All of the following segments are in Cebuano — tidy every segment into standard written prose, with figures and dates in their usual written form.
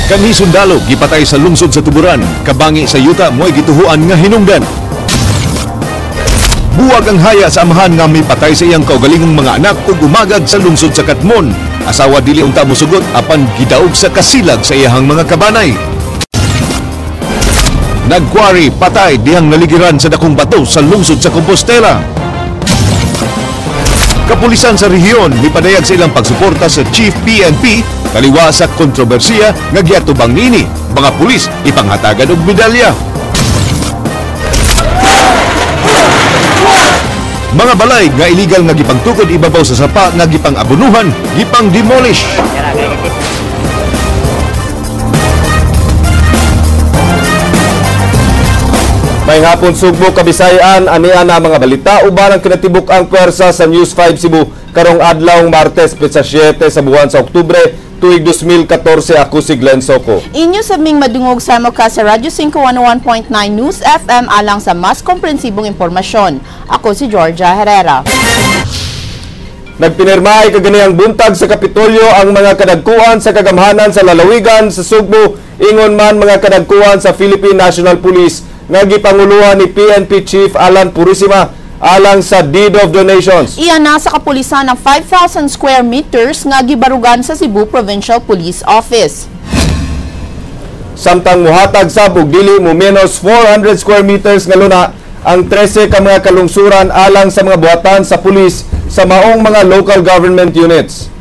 Kanhi sundalo gipatay sa lungsod sa Tuburan, kabangi sa yuta mo'y gituhuan nga hinungdan. Buwag ang haya sa amahan nga mipatay sa iyang kaugalingong mga anak ug umagad sa lungsod sa Katmon. Asawa dili unta mosugot apan gidaog sa kasilag sa iyahang mga kabanay. Nagkwari patay dihang naligiran sa dakong bato sa lungsod sa Compostela. Kapulisan sa rehiyon mipadayag sa ilang pagsuporta sa Chief PNP kaliwa sa kontrobersiya nga giatubang niini. Mga pulis ipanghatagan og medalya. Mga balay nga illegal nga gipangtukod ibabaw sa sapa nga gipang-abunuhan, gipang-demolish. May hapon Sugbo, Kabisayan, ania na mga balita uban ang kinatibuk ang pwersa sa News 5 Cebu karong adlawng Martes, petsa 7 sa buwan sa Oktubre, tuig 2014. Ako si Glenn Soco. Inyo sa ming madungog sa ka sa Radyo 5 101.9 News FM alang sa mas komprehensibong impormasyon. Ako si Georgia Herrera. Nagpinirmahay kaganihang buntag sa Kapitolyo ang mga kadagkuan sa kagamhanan sa lalawigan sa Sugbo, ingon man mga kadagkuan sa Philippine National Police nga gipanguluhan ni PNP Chief Alan Purisima alang sa deed of donations. Iyan na sa kapulisan ng 5,000 square meters nga gibarugan sa Cebu Provincial Police Office. Samtang muhatag sab og dili mo menos 400 square meters nga luna ang 13 ka mga kalungsuran alang sa mga buhatan sa pulis sa maong mga local government units.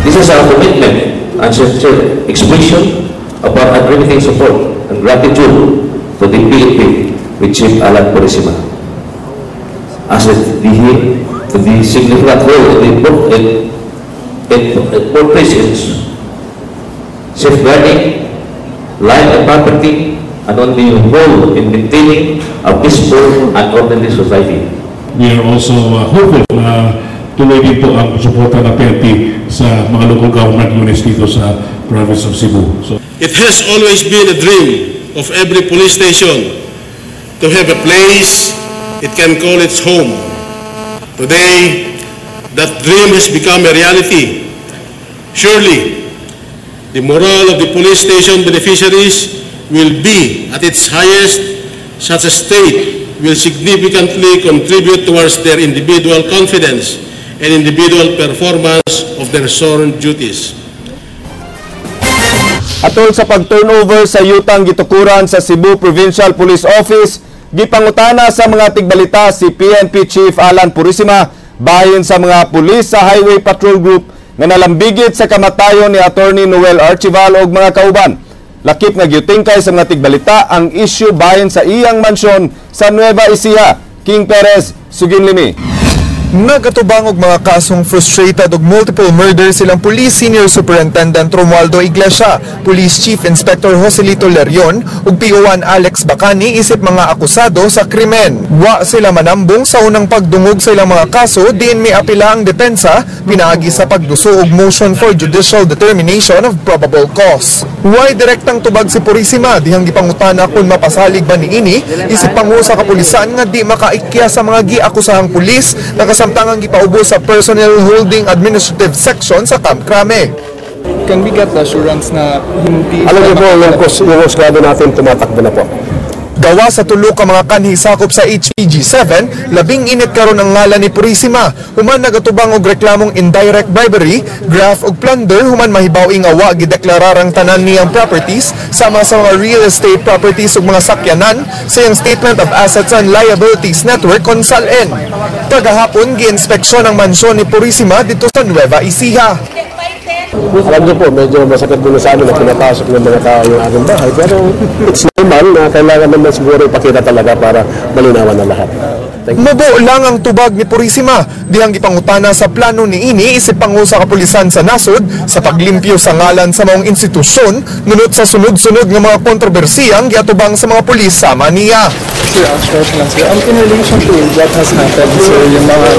This is our commitment and sincere expression of our unremitting support and gratitude to the PNP with Chief Alan Purisima, as it adhere to the significant role in the it portrays in safeguarding life and property and on the whole in maintaining a peaceful and orderly society. We are also hopeful na tuloy din po ang suporta ng PNP sa mga local government units dito sa province of Cebu. So, it has always been a dream of every police station to have a place it can call its home. Today, that dream has become a reality. Surely, the morale of the police station beneficiaries will be at its highest. Such a state will significantly contribute towards their individual confidence and individual performance of their sworn duties. Atol sa pag-turnover sa yutang gitukuran sa Cebu Provincial Police Office, gipangutana sa mga tigbalita si PNP Chief Alan Purisima bahin sa mga pulis sa Highway Patrol Group nga nalambigit sa kamatayon ni Attorney Noel Archival og mga kauban. Lakip nga gitingkay sa mga tigbalita ang issue bahin sa iyang mansyon sa Nueva Ecija. King Perez, Suginlimi. Nagatubang og mga kasong frustrated og multiple murder silang Police Senior Superintendent Romualdo Iglesia, Police Chief Inspector Joselito Lerion ug PO1 Alex Bacani isip mga akusado sa krimen. Wa sila manambong sa unang pagdungog sa ilang mga kaso diin may apela ang depensa pinaagi sa pagduso og motion for judicial determination of probable cause. Way direktang tubag si Purisima dihang gipangutana kung mapasalig ba niini isip pangu sa kapulisan nga di makaikya sa mga giakusahang pulis na kasamtangang gipaubos sa Personnel Holding Administrative Section sa Camp Crame. Can we get the assurance na hindi... Alam niyo po, yung husgado natin tumatakbo na po. Gawa sa tulo ka mga kanhi sakop sa HPG 7, labing init karon ang ngalan ni Purisima. Human nagatubang og reklamong indirect bribery, graft og plunder, human mahibaw-i nga wa gideklarar ang tanan niyang properties sama sa mga real estate properties ug mga sakyanan sa iyang Statement of Assets and Liabilities Network kon SALN. Kagahapon giinspeksyon ang mansyon ni Purisima dito sa Nueva Ecija. Alam niyo po, medyo masakit din sa amin na pinapasok ng mga tao yung aking bahay. Pero it's normal na kailangan naman siguro ipakita talaga para malinawan na lahat. Mubo lang ang tubag ni Purisima. Dihang gipangutana sa plano ni ini isip pangu sa kapulisan sa nasod sa paglimpyo sa ngalan sa maong institusyon nunot sa sunod-sunod nga mga kontrobersiyang giatubang sa mga pulis sama niya. Sir, question lang, sir. In relation to what has happened, sir, yung mga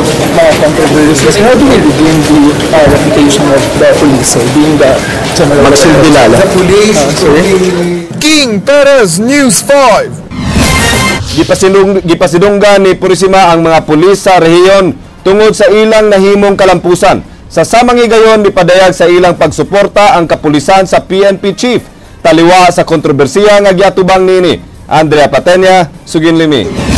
controversies, how do we regain the reputation of the police, sir, being the general... Magsilbi lalo. The police, sir. King Perez, News 5. Gipasidunggan ni Purisima ang mga pulis sa rehiyon tungod sa ilang nahimong kalampusan. Sa samang higayon, mipadayag sa ilang pagsuporta ang kapulisan sa PNP Chief taliwa sa kontrobersiya nga giatubang nini. Andrea Patenya, Suginlimi.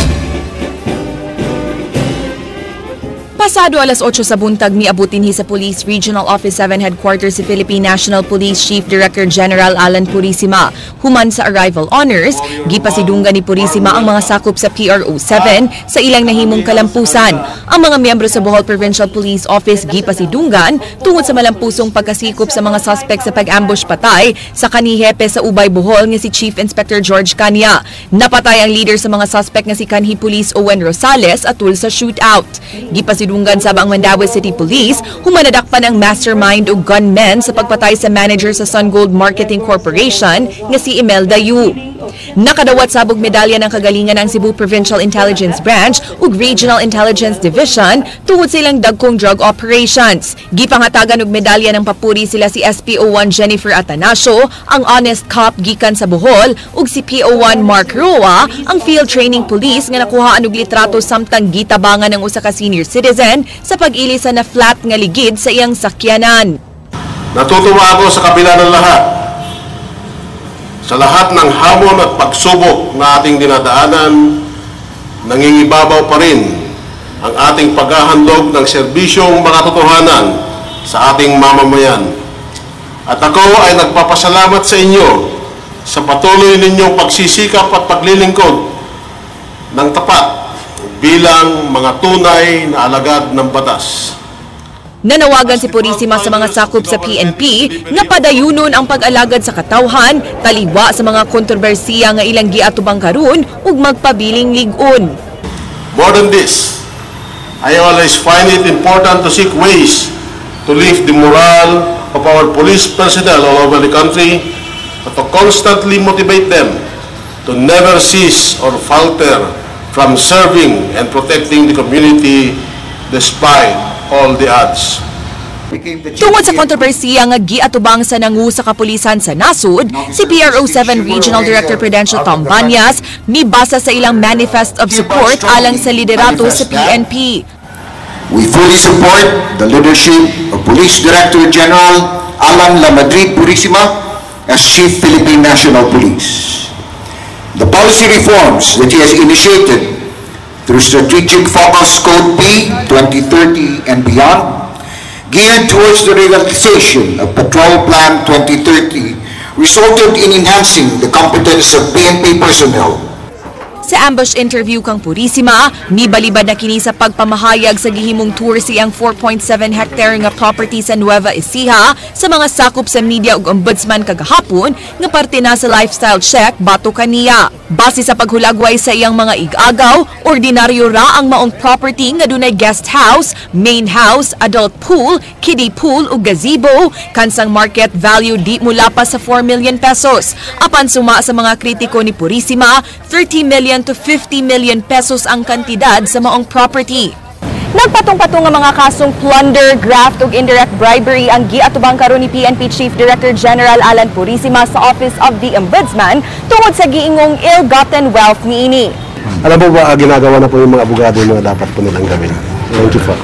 Pasado alas 8 sa buntag, miabot dinhi sa Police Regional Office 7 Headquarters si Philippine National Police Chief Director General Alan Purisima. Human sa arrival honors, gipasidunggan ni Purisima ang mga sakop sa PRO 7 sa ilang nahimong kalampusan. Ang mga miyembro sa Bohol Provincial Police Office gipasidunggan tungod sa malampusong pagkasikop sa mga suspect sa pag-ambush patay sa kanihepe sa Ubay, Bohol nga si Chief Inspector George Cania. Napatay ang leader sa mga suspect nga si Kanhi Police Owen Rosales atul sa shootout. Gipasidunggan sab ang Mandaue City Police human nadakpan ang mastermind ug gunmen sa pagpatay sa manager sa Sun Gold Marketing Corporation nga si Imelda Yu. Nakadawat sab og medalya ng kagalingan ang Cebu Provincial Intelligence Branch ug Regional Intelligence Division tungod sa ilang dagkong drug operations. Gipanghatagan og medalya ng papuri sila si SPO1 Jennifer Atanasio, ang honest cop gikan sa Bohol, ug si PO1 Mark Roa, ang field training police nga nakuhaan og litrato samtang gitabangan ng usa ka senior citizen sa pag-ili sa na flat nga ligid sa iyang sakyanan. Natutuwa ako sa kabila ng lahat. Sa lahat ng hamon at pagsubok na ating dinadaanan, nangingibabaw pa rin ang ating paghahandog ng serbisyong makatotohanan sa ating mamamayan. At ako ay nagpapasalamat sa inyo sa patuloy ninyong pagsisikap at paglilingkod ng tapat bilang mga tunay na alagad ng batas. Nanawagan si Purisima sa mga sakop sa PNP nga padayunon ang pag-alagad sa katawhan, taliwa sa mga kontrobersiya nga ilang giatubang karon ug magpabiling lig-on. More than this, I always find it important to seek ways to lift the morale of our police personnel all over the country and to constantly motivate them to never cease or falter from serving and protecting the community despite all the odds. Tungod sa kontrobersiya nga giatubang sa nangu sa kapulisan sa nasud, si PRO7 Regional Director Prudencio Tom Banyas mibasa sa ilang manifest of support alang sa liderato sa PNP. We fully support the leadership of Police Director General Alan Lamadrid Purisima as Chief Philippine National Police. The policy reforms that he has initiated through Strategic Focus Code P 2030 and beyond, geared towards the realization of Patrol Plan 2030, resulted in enhancing the competence of PNP personnel. Sa ambush interview kang Purisima, mibalibad na kini sa pagpamahayag sa gihimong tour siyang 4.7 hectare nga property sa Nueva Ecija sa mga sakop sa media ug ombudsman kagahapon nga parte na sa lifestyle check batok kaniya. Base sa paghulagway sa iyang mga igagaw, ordinaryo ra ang maong property nga dunay guest house, main house, adult pool, kiddie pool ug gazebo, kansang market value di molapas sa 4 million pesos. Apan suma sa mga kritiko ni Purisima, 30 million to 50 million pesos ang kantidad sa maong property. Nagpatong-patong nga mga kasong plunder, graft ug indirect bribery ang giatubang karon ni PNP Chief Director General Alan Purisima sa Office of the Ombudsman tungod sa giingong ill-gotten wealth niini. Alam mo ba, ginagawa na po yung mga abogado yung mga dapat po nilang gawin. Thank you po.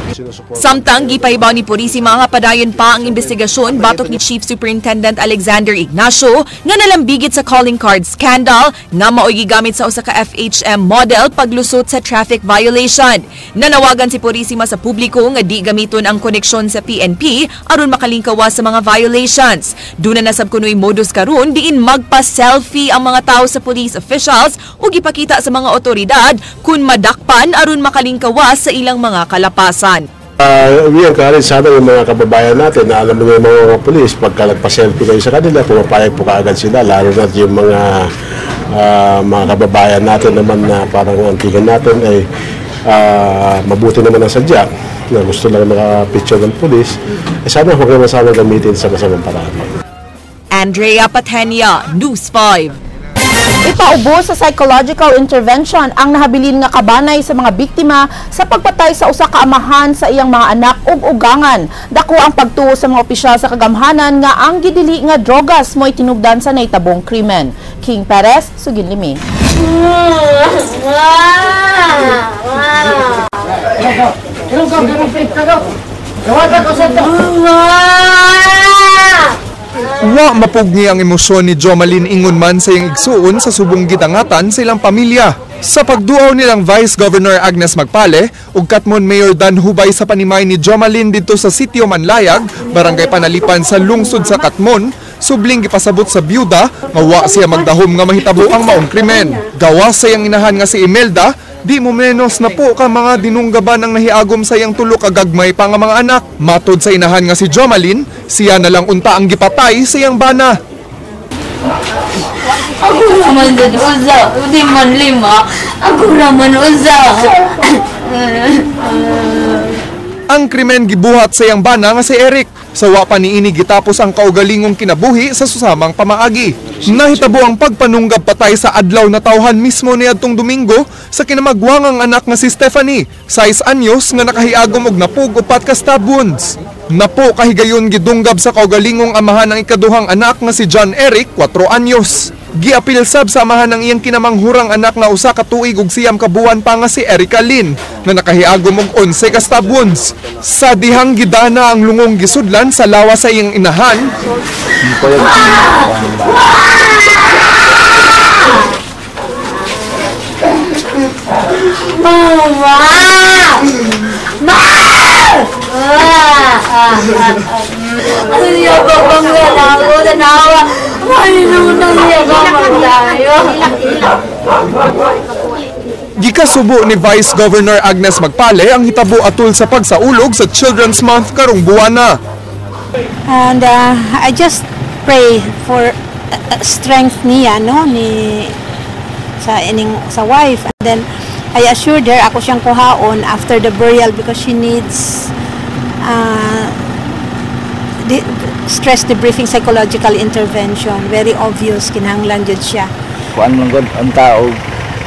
Samtang gipahibaw ni Purisima nga padayon pa ang investigasyon batok ni Chief Superintendent Alexander Ignacio nga nalambigit sa calling card scandal nga maoy gigamit sa usa ka FHM model paglusot sa traffic violation. Nanawagan si Purisima sa publiko nga di gamiton ang koneksyon sa PNP aron makalingkawas sa mga violations. Duna na sab kunoy modus karon diin magpa-selfie ang mga tao sa police officials ug ipakita sa mga otoridad kung madakpan aron makalingkawas sa ilang mga kalapasan. We encourage sana yung mga kababayan natin na alam mo yung mga polis, pagka nagpa-selfie kayo sa kanila, pumapayag po kaagad sila, lalo na yung mga kababayan natin naman na parang ang tingin natin ay mabuti naman ang sadya, na gusto lang makapicture ng polis, eh sana huwag naman sana gamitin sa masamang paraan. Andrea Patenia, News 5. Ipaubos sa psychological intervention ang nahabilin nga kabanay sa mga biktima sa pagpatay sa usa ka amahan sa iyang mga anak ug ugangan. Dako ang pagtuo sa mga opisyal sa kagamhanan nga ang gidili nga drogas mo'y tinugdan sa nahitabong krimen. King Perez, Suginlimi. Wa mapugni ang emosyon ni Jomalyn ingon man sa iyang igsuon sa subong gidangatan sa ilang pamilya. Sa pagduaw nilang Vice Governor Agnes Magpale ug Katmon Mayor Dan Hubay sa panimay ni Jomalyn didto sa Sitio Manlayag, Barangay Panalipan sa lungsod sa Katmon, subling gipasabot sa byuda nga wa siya magdahom nga mahitabo ang maong krimen. Gawas sa iyang inahan nga si Imelda, di mo menos na po ka mga dinunggaban ang nahiagom sa iyang tulo ka gagmay pa nga mga anak. Matod sa inahan nga si Jomalyn, siya na lang unta ang gipatay sa iyang bana. Ako naman din usa, di man lima. Ako naman usa. Ang krimen gibuhat sa iyang bana nga si Eric. Sa wa pa niini gitapos ang kaugalingong kinabuhi sa susamang pamaagi. Nahitabo ang pagpanunggab patay sa adlaw na tawhan mismo niadtong Domingo sa kinamagwangang anak nga si Stephanie, 6 anyos nga nakahiagom og napug upat ka stab wounds. Napo kahigayon gidunggab sa kaugalingong amahan ang ikaduhang anak nga si John Eric, 4 anyos. Giapil sab sa amahan ang iyang kinamanghurang anak nga usa ka tuig ug 9 ka buwan pa nga si Erica Lynn nga nakahiagom og 11 ka stab wounds. Sa dihang gidana ang lungong gisudlan sa lawas sa iyang inahan, Mama! Ma! Ano niya ba bang ako tanawa? Maninunang niya ba tayo? Gikasubo ni Vice Governor Agnes Magpale ang hitabo atul sa pagsaulog sa Children's Month karong buwana. And I just pray for strength niya, no, ni sa ining sa wife. And then I assured her ako siyang kuhaon after the burial because she needs stress debriefing, psychological intervention. Very obvious kinahanglan jud siya. Kuan man gud ang tao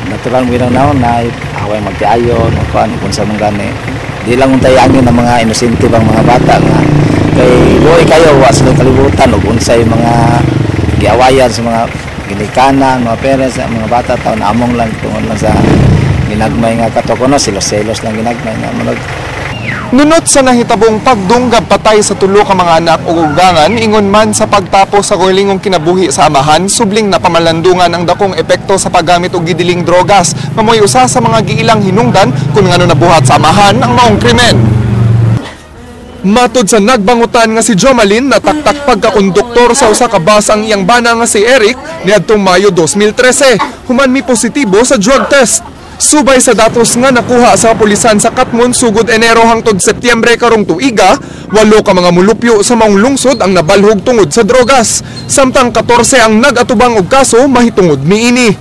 natural mo ginang naon na away magtiayon o kuan kung sa mga gani. Di lang untay angin ang mga inosente bang mga bata nga kay luoy kayo wa sila kalibutan ug unsay mga giawayan sa mga ginikanan, mga parents, mga bata taon among lang tungod lang sa ginagmay nga katokono, selos-selos lang ginagmay nga manag. Nunot sa nahitabong pagdunggab patay sa tulo ka mga anak ug ugangan, ingon man sa pagtapos sa kaugalingong kinabuhi sa amahan, subling napamalandungan ang dakong epekto sa paggamit og gidiling drogas. Mamoy usa sa mga giilang hinungdan kung ngano nabuhat sa amahan ang maong krimen. Matod sa nagbangutan nga si Jomalyn, nataktak pagkakonduktor sa usa ka bus ang iyang bana nga si Eric niadtong Mayo 2013, human mi positibo sa drug test. Subay sa datos nga nakuha sa kapulisan sa Katmon sugod Enero hangtod Setyembre karong tuiga, 8 ka mga mulupyo sa maong lungsod ang nabalhog tungod sa drogas, samtang 14 ang nag-atubang og kaso mahitungod niini.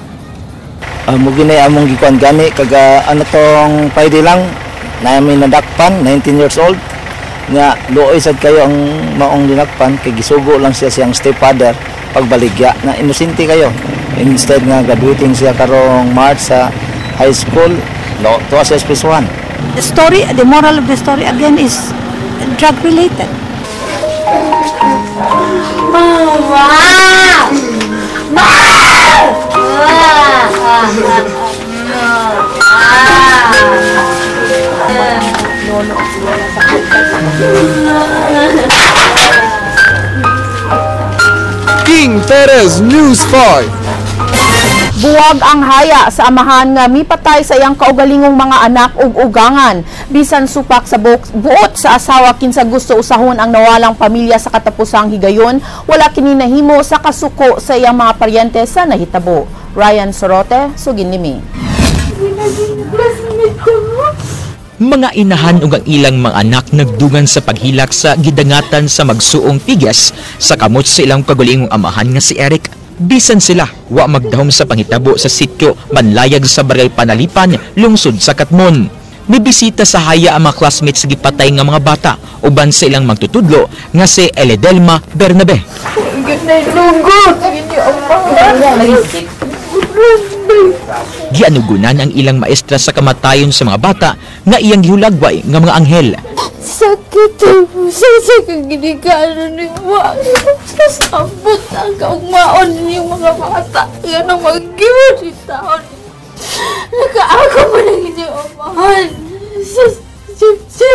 Mo ginay among gikuan gani kaga ano tong Friday lang namin nadakpan 19 years old nga luoy sad kayo ang maong dinakpan kay gisugo lang siya siyang stepfather pagbaligya na inosente kayo. Instead nga graduating siya karong March sa high school, no, to us SP1. The story, the moral of the story again is drug related. Mama! Ma! King Perez, News 5. Buwag ang haya sa amahan nga mipatay sa iyang kaugalingong mga anak ug ugangan. Bisan supak sa buot sa asawa kinsa gusto usahon ang nawalang pamilya sa katapusang higayon, wala kini nahimo sa kasuko sa iyang mga paryente sa nahitabo. Ryan Sorote, sugin nimi. Mga inahan ug ang ilang mga anak nagdugan sa paghilak sa gidangatan sa magsuong tigas sa kamot sa ilang kaugalingong amahan nga si Eric. Bisan sila wa magdahom sa panghitabo sa sityo Manlayag sa Barangay Panalipan, lungsod sa Katmon. Mibisita sa haya ang mga classmates sa gipatay nga mga bata uban sa ilang magtutudlo nga si Eledelma Bernabe. Gianugunan ang ilang maestra sa kamatayon sa mga bata nga iyang gihulagway nga mga anghel. Sakit sa ginikanan ni Wa. Kasabot ang kaugmaon niyong mga bata. Yan ang mag-giwa ni taon. Nakaako mo ng inyong amahan. Sa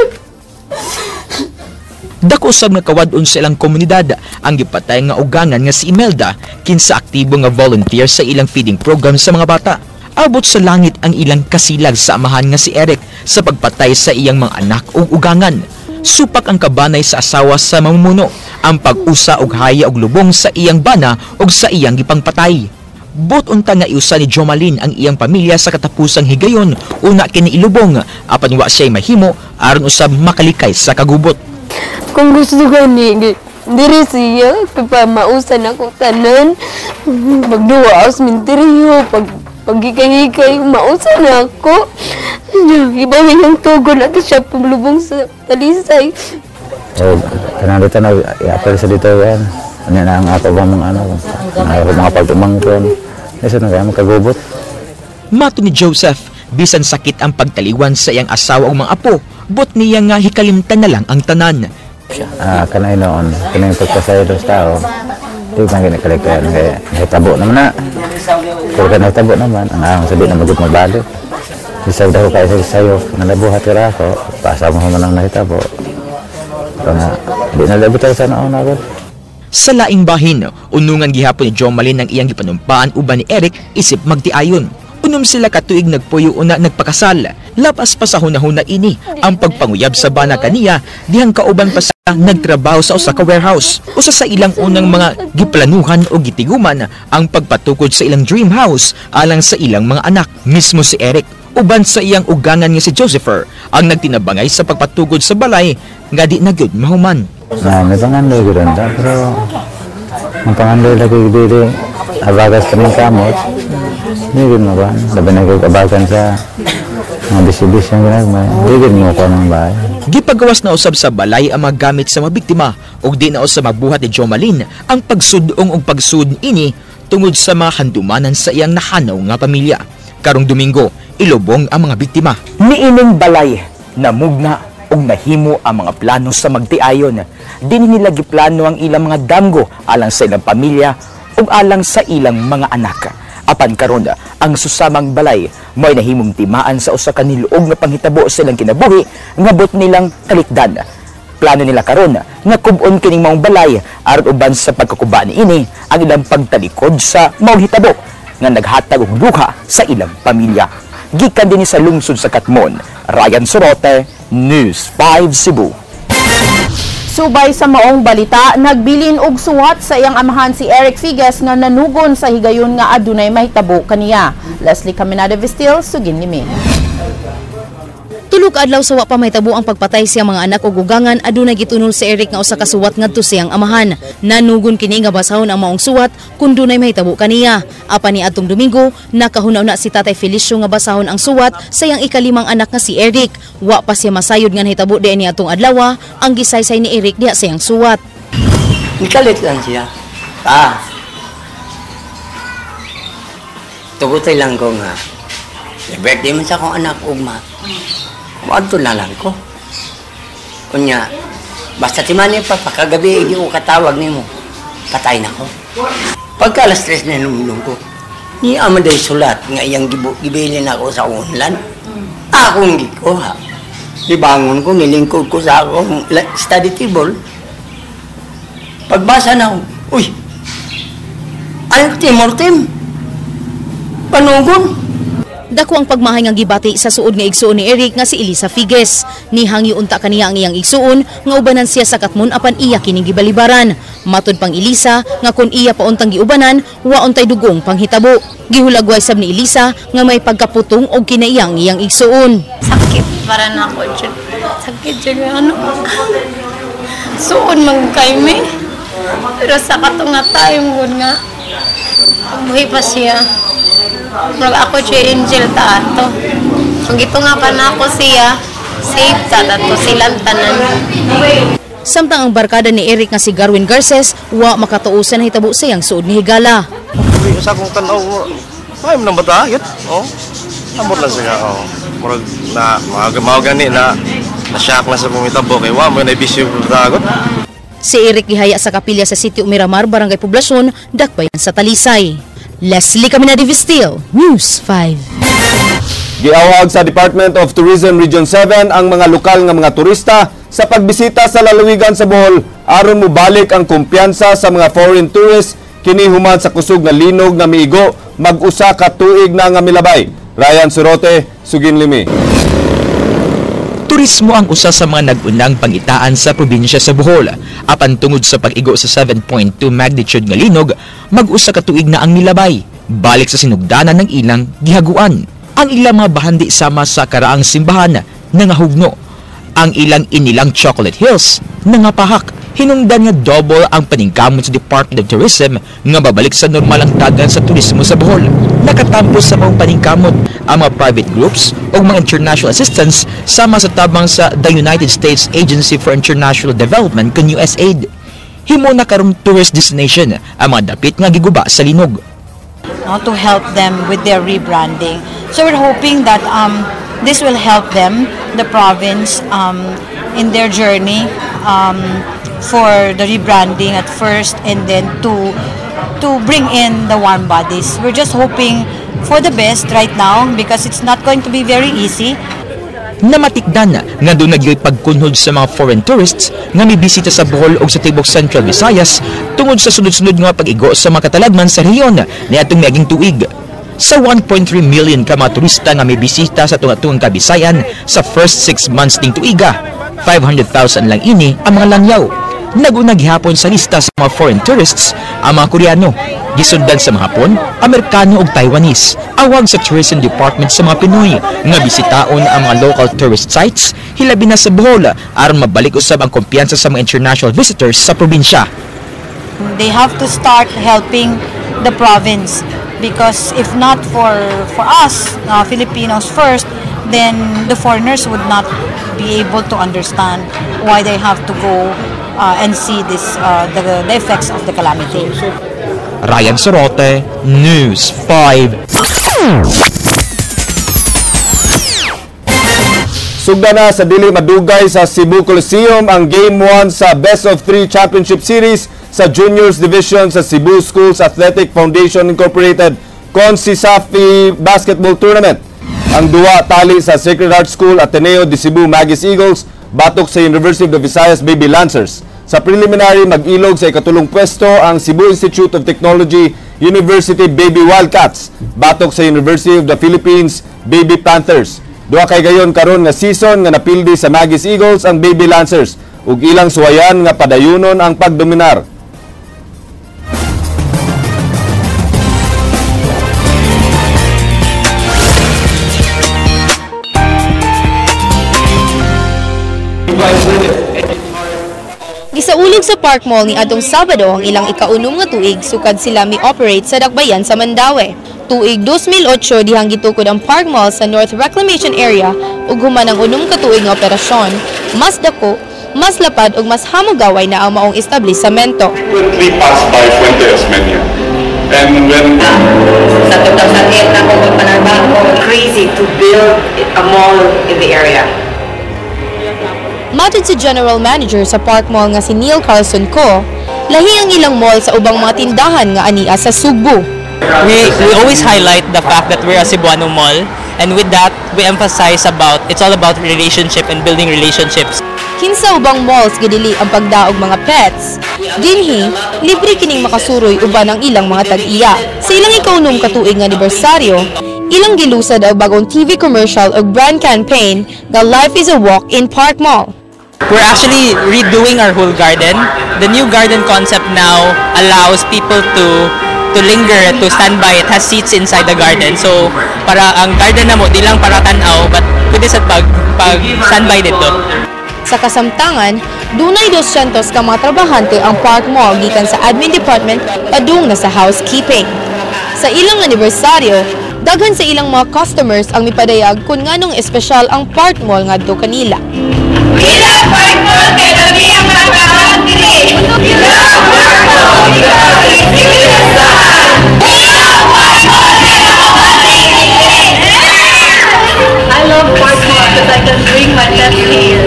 Dako usab nga kawad-on sa ilang komunidad ang gipatay nga ugangan nga si Imelda, kinsa aktibo nga volunteer sa ilang feeding program sa mga bata. Abot sa langit ang ilang kasilag sa amahan nga si Eric sa pagpatay sa iyang mga anak ug ugangan. Supak ang kabanay sa asawa sa mamumuno, ang pag-usa og haya og lubong sa iyang bana ug sa iyang gipangpatay. But unta nga iusa ni Jomalin ang iyang pamilya sa katapusang higayon una kini ilubong, apan wa siya'y mahimo aron usab makalikay sa kagubot. Kung gusto ka ni diri siya, pa mausan ako tanan, magduwa ako sa minteryo, pag paghikay-hikay, mausan ako. Iba yung tugon ato siya pamlubong sa Talisay. So, kanang dito na, i-apply sa dito yan. Ano na ang ako ba mga ano, ang ako mga pag-umangkon. Isa na kaya makagubot. Mato ni Joseph, bisan sakit ang pagtaliwan sa iyang asawa o mga apo, but niya nga hikalimtan na lang ang tanan. Kanay noon, kanay pagkasayo sa tao, di ba ginakalikay, kaya nahitabo naman na. Pero kaya nahitabo naman, ang ahong sabi na magod mabalik. Bisag daw kayo sa sayo, nalabuhat ka ako, pasa mo man ang nahitabo. Pero nga, di nalabot tayo sa noon agad. Sa laing bahin, unungan gihapon ni Jomalin ang iyang gipanumpaan uban ni Eric isip magtiayon. Unom sila katuig nagpuyo una nagpakasal. Lapas pa sa hunahuna ini ang pagpanguyab sa bana kaniya dihang kauban pa sa nagtrabaho sa usa ka warehouse. Usa sa ilang unang mga giplanuhan o gitiguman ang pagpatukod sa ilang dream house alang sa ilang mga anak. Mismo si Eric uban sa iyang ugangan nga si Josepher ang nagtinabangay sa pagpatukod sa balay nga di na gyud mahuman. Na may pangandoy gyud ta, pero ang pangandoy lagi dili abagas kami kamot. Di gyud mo ba? Labi na gyud abagan sa mga bisi-bisi ang ginagmay. Di gyud mo ko ng bahay. Gipagawas na usab sa balay ang mga gamit sa mga biktima ug di na usab mabuhat ni Jomalin ang pagsudong og pagsud ini tungod sa mga handumanan sa iyang nahanaw nga pamilya. Karong Domingo, ilubong ang mga biktima. Niining balay, namugna ug nahimo ang mga plano sa magtiayon. Dinhi nila giplano ang ilang mga damgo alang sa ilang pamilya ug alang sa ilang mga anak. Apan karon, ang susamang balay mo'y nahimong timaan sa usa ka niluog nga panghitabo sa ilang kinabuhi nga but nilang kalikdan. Plano nila karon nga kub-on kining maong balay aron uban sa pagkakuba niini ang ilang pagtalikod sa maong hitabo nga naghatag og luha sa ilang pamilya. Gikan dinhi sa lungsod sa Katmon, Ryan Sorote, News 5 Cebu. Subay sa maong balita, nagbilin og suwat sa iyang amahan si Eric Figes nga nanugon sa higayon nga adunay mahitabo kaniya. Leslie Caminada Vestil, sugin nimi. Tulo ka adlaw sa wa pa mahitabo ang pagpatay sa mga anak ug ugangan, adunay gitunol si Eric nga usa ka suwat ngadto sa iyang amahan. Nanugon kini nga basahon ang maong suwat kun dunay mahitabo kaniya. Apan ni adtong Domingo, nakahuna-huna si Tatay Felicio nga basahon ang suwat sa iyang ikalimang anak nga si Eric. Wa pa siya masayod nga nahitabo diay ni atong adlaw ang gisaysay ni Eric diha sa iyang suwat. Nikalit lang siya. Pa. Tugutay lang ko nga. Birthday man sa akong anak ugma. Maadto na lang ko. Kunya, basta timani pa, pagkagabi, hindi ko katawag nimo. Patay na ko. Pagka alas 3 na nulong ko, ni Amaday sulat nga iyang gibilin ako sa unlan. Akong gikuha. Ibangon ko, nilingkod ko sa akong study table. Pagbasa na ako, uy, anti-mortem, panugon. Dako ang pagmahay nga gibati sa suod nga igsuon ni Eric nga si Elisa Figes. Nihangyo unta kaniya ang iyang igsuon nga ubanan siya sa Katmon apan iya kining gibalibaran. Matud pang Elisa nga kun iya pauntang giubanan, wa untay dugong panghitabo. Gihulagway sab ni Elisa nga may pagkaputong og kinaiyang iyang igsuon. Sakit para nako jud. Sakit jud ano. Suon man kay mi. Pero sa kato nga time gud nga buhi pa siya. Murag ako siya angel ta ato. Kung ito nga pa na ako siya, safe ta ato silang tanan. Samtang ang barkada ni Eric nga si Garwin Garces, wa makatuosan na hitabo sa iyang suod ni higala. Sa akong tanaw, ay mo nang bata, yun. Oh, amot lang siya. Oh, murag na mga gani na na-shock na sa pumitabo kay wa mo na bisyo batagot. Si Eric gihaya sa kapilya sa Sitio Miramar, Barangay Poblacion, Dakbayan sa Talisay. Leslie Caminada Vestil, News 5. Giawag sa Department of Tourism Region 7 ang mga lokal nga mga turista sa pagbisita sa lalawigan sa Bohol aron mobalik ang kumpiyansa sa mga foreign tourists kini human sa kusog nga linog nga miigo mag-usa ka tuig na nga milabay. Ryan Sorote, Sugin Limi. Turismo ang usa sa mga nag-unang pangitaan sa probinsya sa Bohol. Apan tungod sa pag-igo sa 7.2 magnitude nga linog, mag-usa ka tuig na ang nilabay. Balik sa sinugdanan ng ilang gihaguan. Ang ilang mga bahandi sama sa karaang simbahan nangahugno. Ang ilang inilang Chocolate Hills nangapahak. Hinungdan nga double ang paningkamot sa Department of Tourism nga babalik sa normal ang dagan sa turismo sa Bohol. Nakatampos sa maong paningkamot ang mga private groups o mga international assistance sama sa tabang sa the United States Agency for International Development kun USAID. Himo na karong tourist destination ang mga dapit nga giguba sa linog. No, to help them with their rebranding. So we're hoping that this will help them, the province, in their journey for the rebranding at first, and then to bring in the warm bodies. We're just hoping for the best right now because it's not going to be very easy. Namatikdan nga doon nagyoy pagkunhod sa mga foreign tourists nga mibisita sa Bohol ug sa tibok Central Visayas tungod sa sunod-sunod nga pag-igo sa mga katalagman sa rehiyon niadtong miaging tuig. Sa 1.3 million ka mga turista nga mibisita sa tunga-tungang Kabisayan sa first 6 months ning tuiga, 500,000 lang ini ang mga langyaw. Nag-una gihapon sa lista sa mga foreign tourists ang mga Koreano, gisundan sa mga Hapon, Amerikano ug Taiwanese. Awag sa Tourism Department sa mga Pinoy nga bisitaon ang mga local tourist sites, hilabi na sa Bohol aron mabalik usab ang kumpiyansa sa mga international visitors sa probinsya. They have to start helping the province because if not for us Filipinos first, then the foreigners would not be able to understand why they have to go and see this the effects of the calamity. Ryan Sorote, News 5. Sugda na sa dili madugay sa Cebu Coliseum ang Game 1 sa Best of 3 Championship Series sa Juniors Division sa Cebu Schools Athletic Foundation Incorporated CONCESAFI Basketball Tournament. Ang duwa tali sa Sacred Heart School Ateneo de Cebu Magis Eagles batok sa University of the Visayas Baby Lancers. Sa preliminary, mag-ilog sa ikatulong pwesto ang Cebu Institute of Technology University Baby Wildcats batok sa University of the Philippines Baby Panthers. Duha kay gayon karon nga season nga napildi sa Magis Eagles ang Baby Lancers ug ilang suwayan nga padayunon ang pagdominar. Gisaulog sa Park Mall ni adtong Sabado ang ilang ikaunom nga tuig sukad sila mi-operate sa dakbayan sa Mandaue. Tuig 2008 dihang gitukod ang Park Mall sa North Reclamation Area ug human ang unom ka tuig nga operasyon, mas dako, mas lapad ug mas hamugaway na ang maong establisamento. Frequently pass by Fuente Osmeña. And when sa 2008 na ako magpanarbaho, crazy to build a mall in the area. Matod si General Manager sa Park Mall nga si Neil Carlson Ko, lahi ang ilang mall sa ubang mga tindahan nga ania sa Sugbo. We always highlight the fact that we're a Cebuano mall, and with that, we emphasize about, it's all about relationship and building relationships. Kinsa ubang malls gidili ang pagdaog mga pets. Dinhi, libre kining makasuroy uban ang ilang mga tag-iya. Sa ilang ikaunom ka tuig nga anibersaryo, ilang gilusad ang bagong TV commercial ug brand campaign nga Life is a Walk in Park Mall. We're actually redoing our whole garden. The new garden concept now allows people to linger, to stand by. It has seats inside the garden. So, para ang garden na mo, di lang para tanaw, but pwede sa pag stand by dito. Sa kasamtangan, dunay 200 ka mga trabahante ang Park Mall gikan sa admin department padung na sa housekeeping. Sa ilang anibersaryo, daghan sa ilang mga customers ang mipadayag kung nganong espesyal ang Park Mall ngadto kanila. We love Park Mall kay kami ang mga trabahante. We love Park Mall because it's We love Park Mall kay I love Park Mall because I can bring my pets here.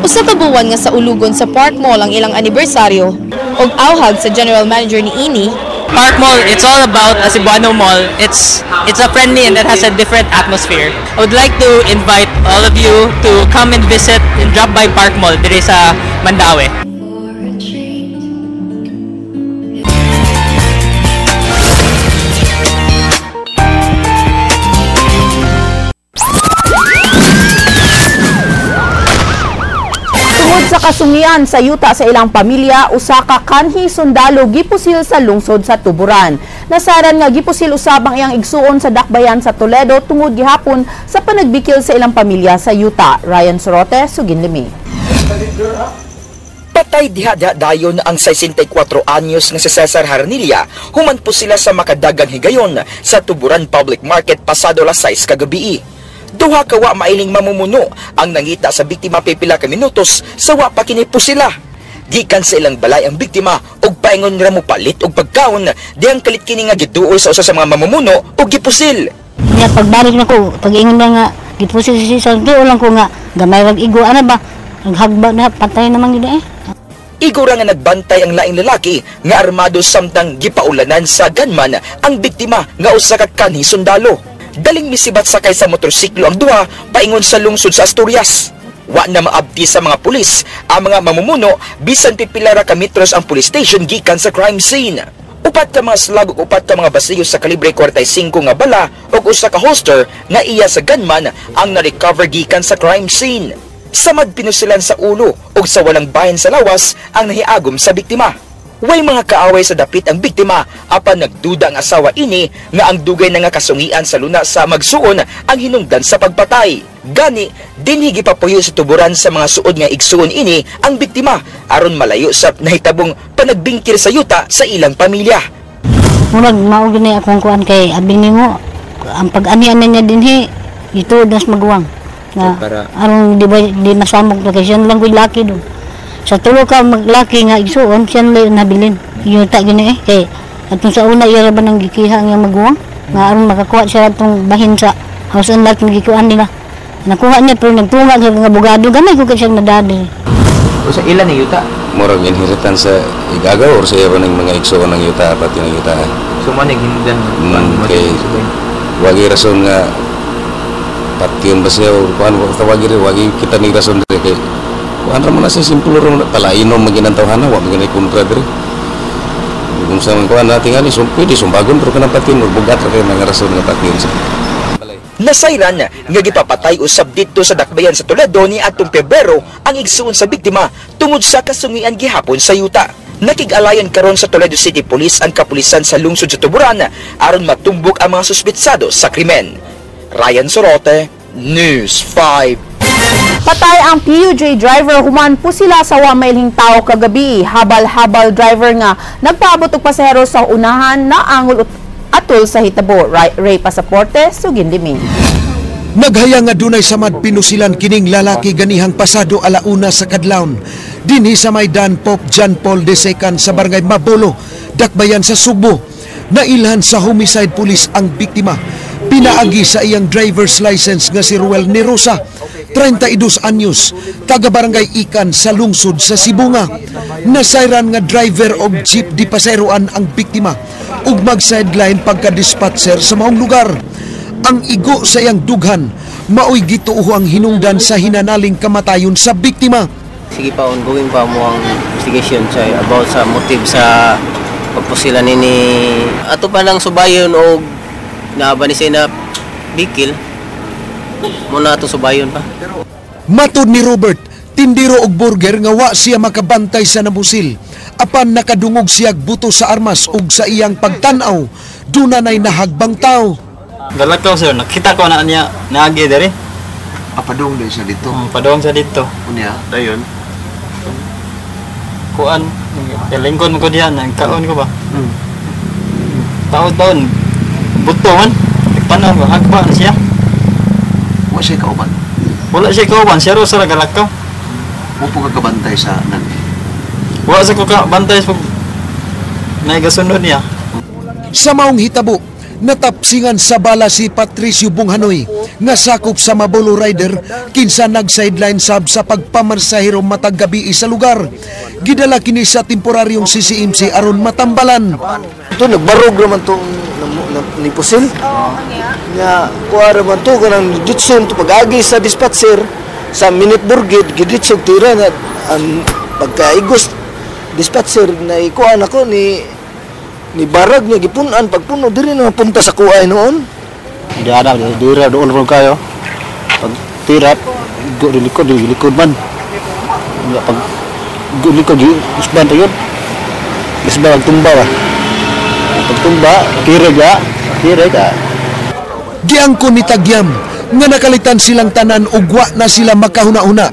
Usa ka buwan nga sa ulugon sa Park Mall ang ilang anibersaryo ug awhag sa general manager ni ini, Park Mall, it's all about a Cebuano mall. It's a friendly and it has a different atmosphere. I would like to invite all of you to come and visit and drop by Park Mall diri sa Mandaue. Tungod sa kasungian sa yuta sa ilang pamilya, usa ka kanhi sundalo gipusil sa lungsod sa Tuburan. Nasaran nga gipusil usab ang iyang igsuon sa dakbayan sa Toledo tungod gihapon sa panagbikil sa ilang pamilya sa yuta. Ryan Sorote, Suginlimi. Patay diha-diha dayon ang 64 anyos nga si Cesar Harnilla, human po sila sa makadagang higayon sa Tuburan Public Market pasado las 6 kagabi. Duha ka wa mailing mamumuno ang nangita sa biktima pipila ka minutos sa wa pa kini sila. Gikan sa ilang balay ang biktima og paingon ra mo palit og pagkaon dihang kalit kini nga giduol sa usa sa mga mamumuno og gipusil. Nya pagbalik nako pag-ingon na nga gipusil si Cesar, duol lang ko nga gamay rag igo ana ba naghagba na patay naman gid eh. Igo ra nga nagbantay ang laing lalaki nga armado samtang gipaulanan sa gunman ang biktima nga usa ka kanhi sundalo. Daling misibat sakay sa motorsiklo ang duha paingon sa lungsod sa Asturias. Wa na maabti sa mga pulis ang mga mamumuno bisan pipila ra ka metros ang police station gikan sa crime scene. Upat ka mga slag ug upat ka mga basiyo sa kalibre 45 nga bala ug usa ka holster nga iya sa gunman ang na-recover gikan sa crime scene. Samad pinusilan sa ulo ug sa walang bahin sa lawas ang nahiagom sa biktima. Way mga kaaway sa dapit ang biktima apan nagduda ang asawa ini nga ang dugay na nga kasungian sa luna sa magsuon ang hinungdan sa pagpatay. Gani dinhi gipapuyo sa Tuburan sa mga suod nga igsuon ini ang biktima aron malayo sa nahitabong panagbingkir sa yuta sa ilang pamilya. Murag mao gini akong kuan kay abi nimo ang pag-anian niya dinhi ituod nas maguwang. Na aron di ba di masamok na kay siya lang ko'y laki do. Sa tulo ka maglaki nga igsuon siya lang nabilin. Yuta gini eh kay atong sa una iya ra ba nang gikiha ang iyang maguwang nga aron makakuha siya atong bahin sa house and lot nga gikuan nila. Nakuha niya pero nagtunga sa nga abogado gamay ko kay siyang nadadi. Usa ila ni yuta? Murag inheritance sa igagaw or sa iya ng mga igsuon ng yuta pati ng yuta. So man hindan kay wagi rason nga patyon ba siya or kuan wagi wagi kita ni rason diri kay kuan ra man siya simple ra man palainom maginantawhana wa maginay kontra diri. Kung sa man kuan natin ani sum pwede sumbagon pero kanang patyon or bugat ra kay mga rason nga patyon. Nasayran nga gipapatay usab didto sa dakbayan sa Toledo ni atong Pebrero ang igsuon sa biktima tungod sa kasungian gihapon sa yuta. Nakig-alayon karon sa Toledo City Police ang kapulisan sa lungsod sa Tuburan aron matumbok ang mga suspetsado sa krimen. Ryan Sorote, News 5. Patay ang PUJ driver human po sila sa wamailhing tao kagabi. Habal-habal driver nga nagpaabot og pasahero sa unahan na angol atol sa hitabo. Ray Pasaporte, Suginlimi. Naghaya nga dunay samad pinusilan kining lalaki ganihang pasado alauna sa kadlawon dinhi sa Maidan Pope John Paul II sa barangay Mabolo, Dakbayan sa Sugbo. Nailhan sa homicide police ang biktima. Pinaagi sa iyang driver's license nga si Ruel Nerosa, 32 anyos, taga barangay Ikan sa lungsod sa Sibunga. Nasayran nga driver og jeep di paseroan ang biktima ug mag-sideline pagka-dispatcher sa maong lugar. Ang igo sa iyang dughan, maoy gituoho ang hinungdan sa hinanaling kamatayon sa biktima. Sige pa, ongoing pa mo ang investigation sa about sa motive sa pagpusila nini. Ato pa lang subayon og naaba ni siya na bikil, muna ato subayon pa. Matod ni Robert, tindero og burger nga wa siya makabantay sa nabusil. Apan nakadungog siya buto sa armas ug sa iyang pagtan-aw, dunanay nahagbang tao. Galakaw sir, nakita ko na niya naagi diri. Padung din siya dito. Padung siya dito. Unya, dayon. Kuan, lingkod ko diyan, nagkaon ko ba? Taon-taon buto man. Nagtanaw ko, hagba na siya. Wala siya kauban. Wala siya kauban, siya ro sa galakaw. Mo po kakabantay sa nag. Wala sa ko kabantay sa naigasunod niya. Sa maong hitabo, Natapsingan sa bala si Patricio Bunghanoy nga sakop sa Mabolo Rider kinsa nag-sideline sab sa pagpamarsahero matag gabi sa lugar. Gidala kini sa temporaryong CCMC aron matambalan. Ito nagbarog raman tong ni pusil. Nya kuha raman to kanang ditson to pag-agi sa dispatcher sa minute burgit giditso tira na ang pagkaigos dispatcher na ikuan ako ni barag niya gipunan pagpuno diri na punta sa kuay noon. Di ana dira doon ron kayo. Pag tira go di likod man. Pag go likod usban to yun. Isba tumba ba. Pagtumba kire ka. Giangkon ni Tagyam nga nakalitan silang tanan ug wa na sila makahuna-huna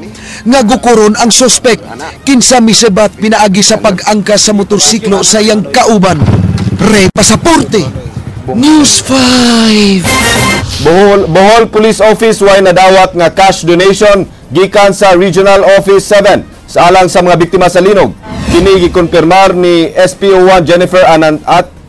nga gukuron ang suspek kinsa misebat pinaagi sa pag-angkas sa motorsiklo sa iyang kauban. Re Pasaporte, News 5. Bohol Police Office way nadawat nga cash donation gikan sa Regional Office 7 sa alang sa mga biktima sa linog. Kini gikonfirmar ni SPO1 Jennifer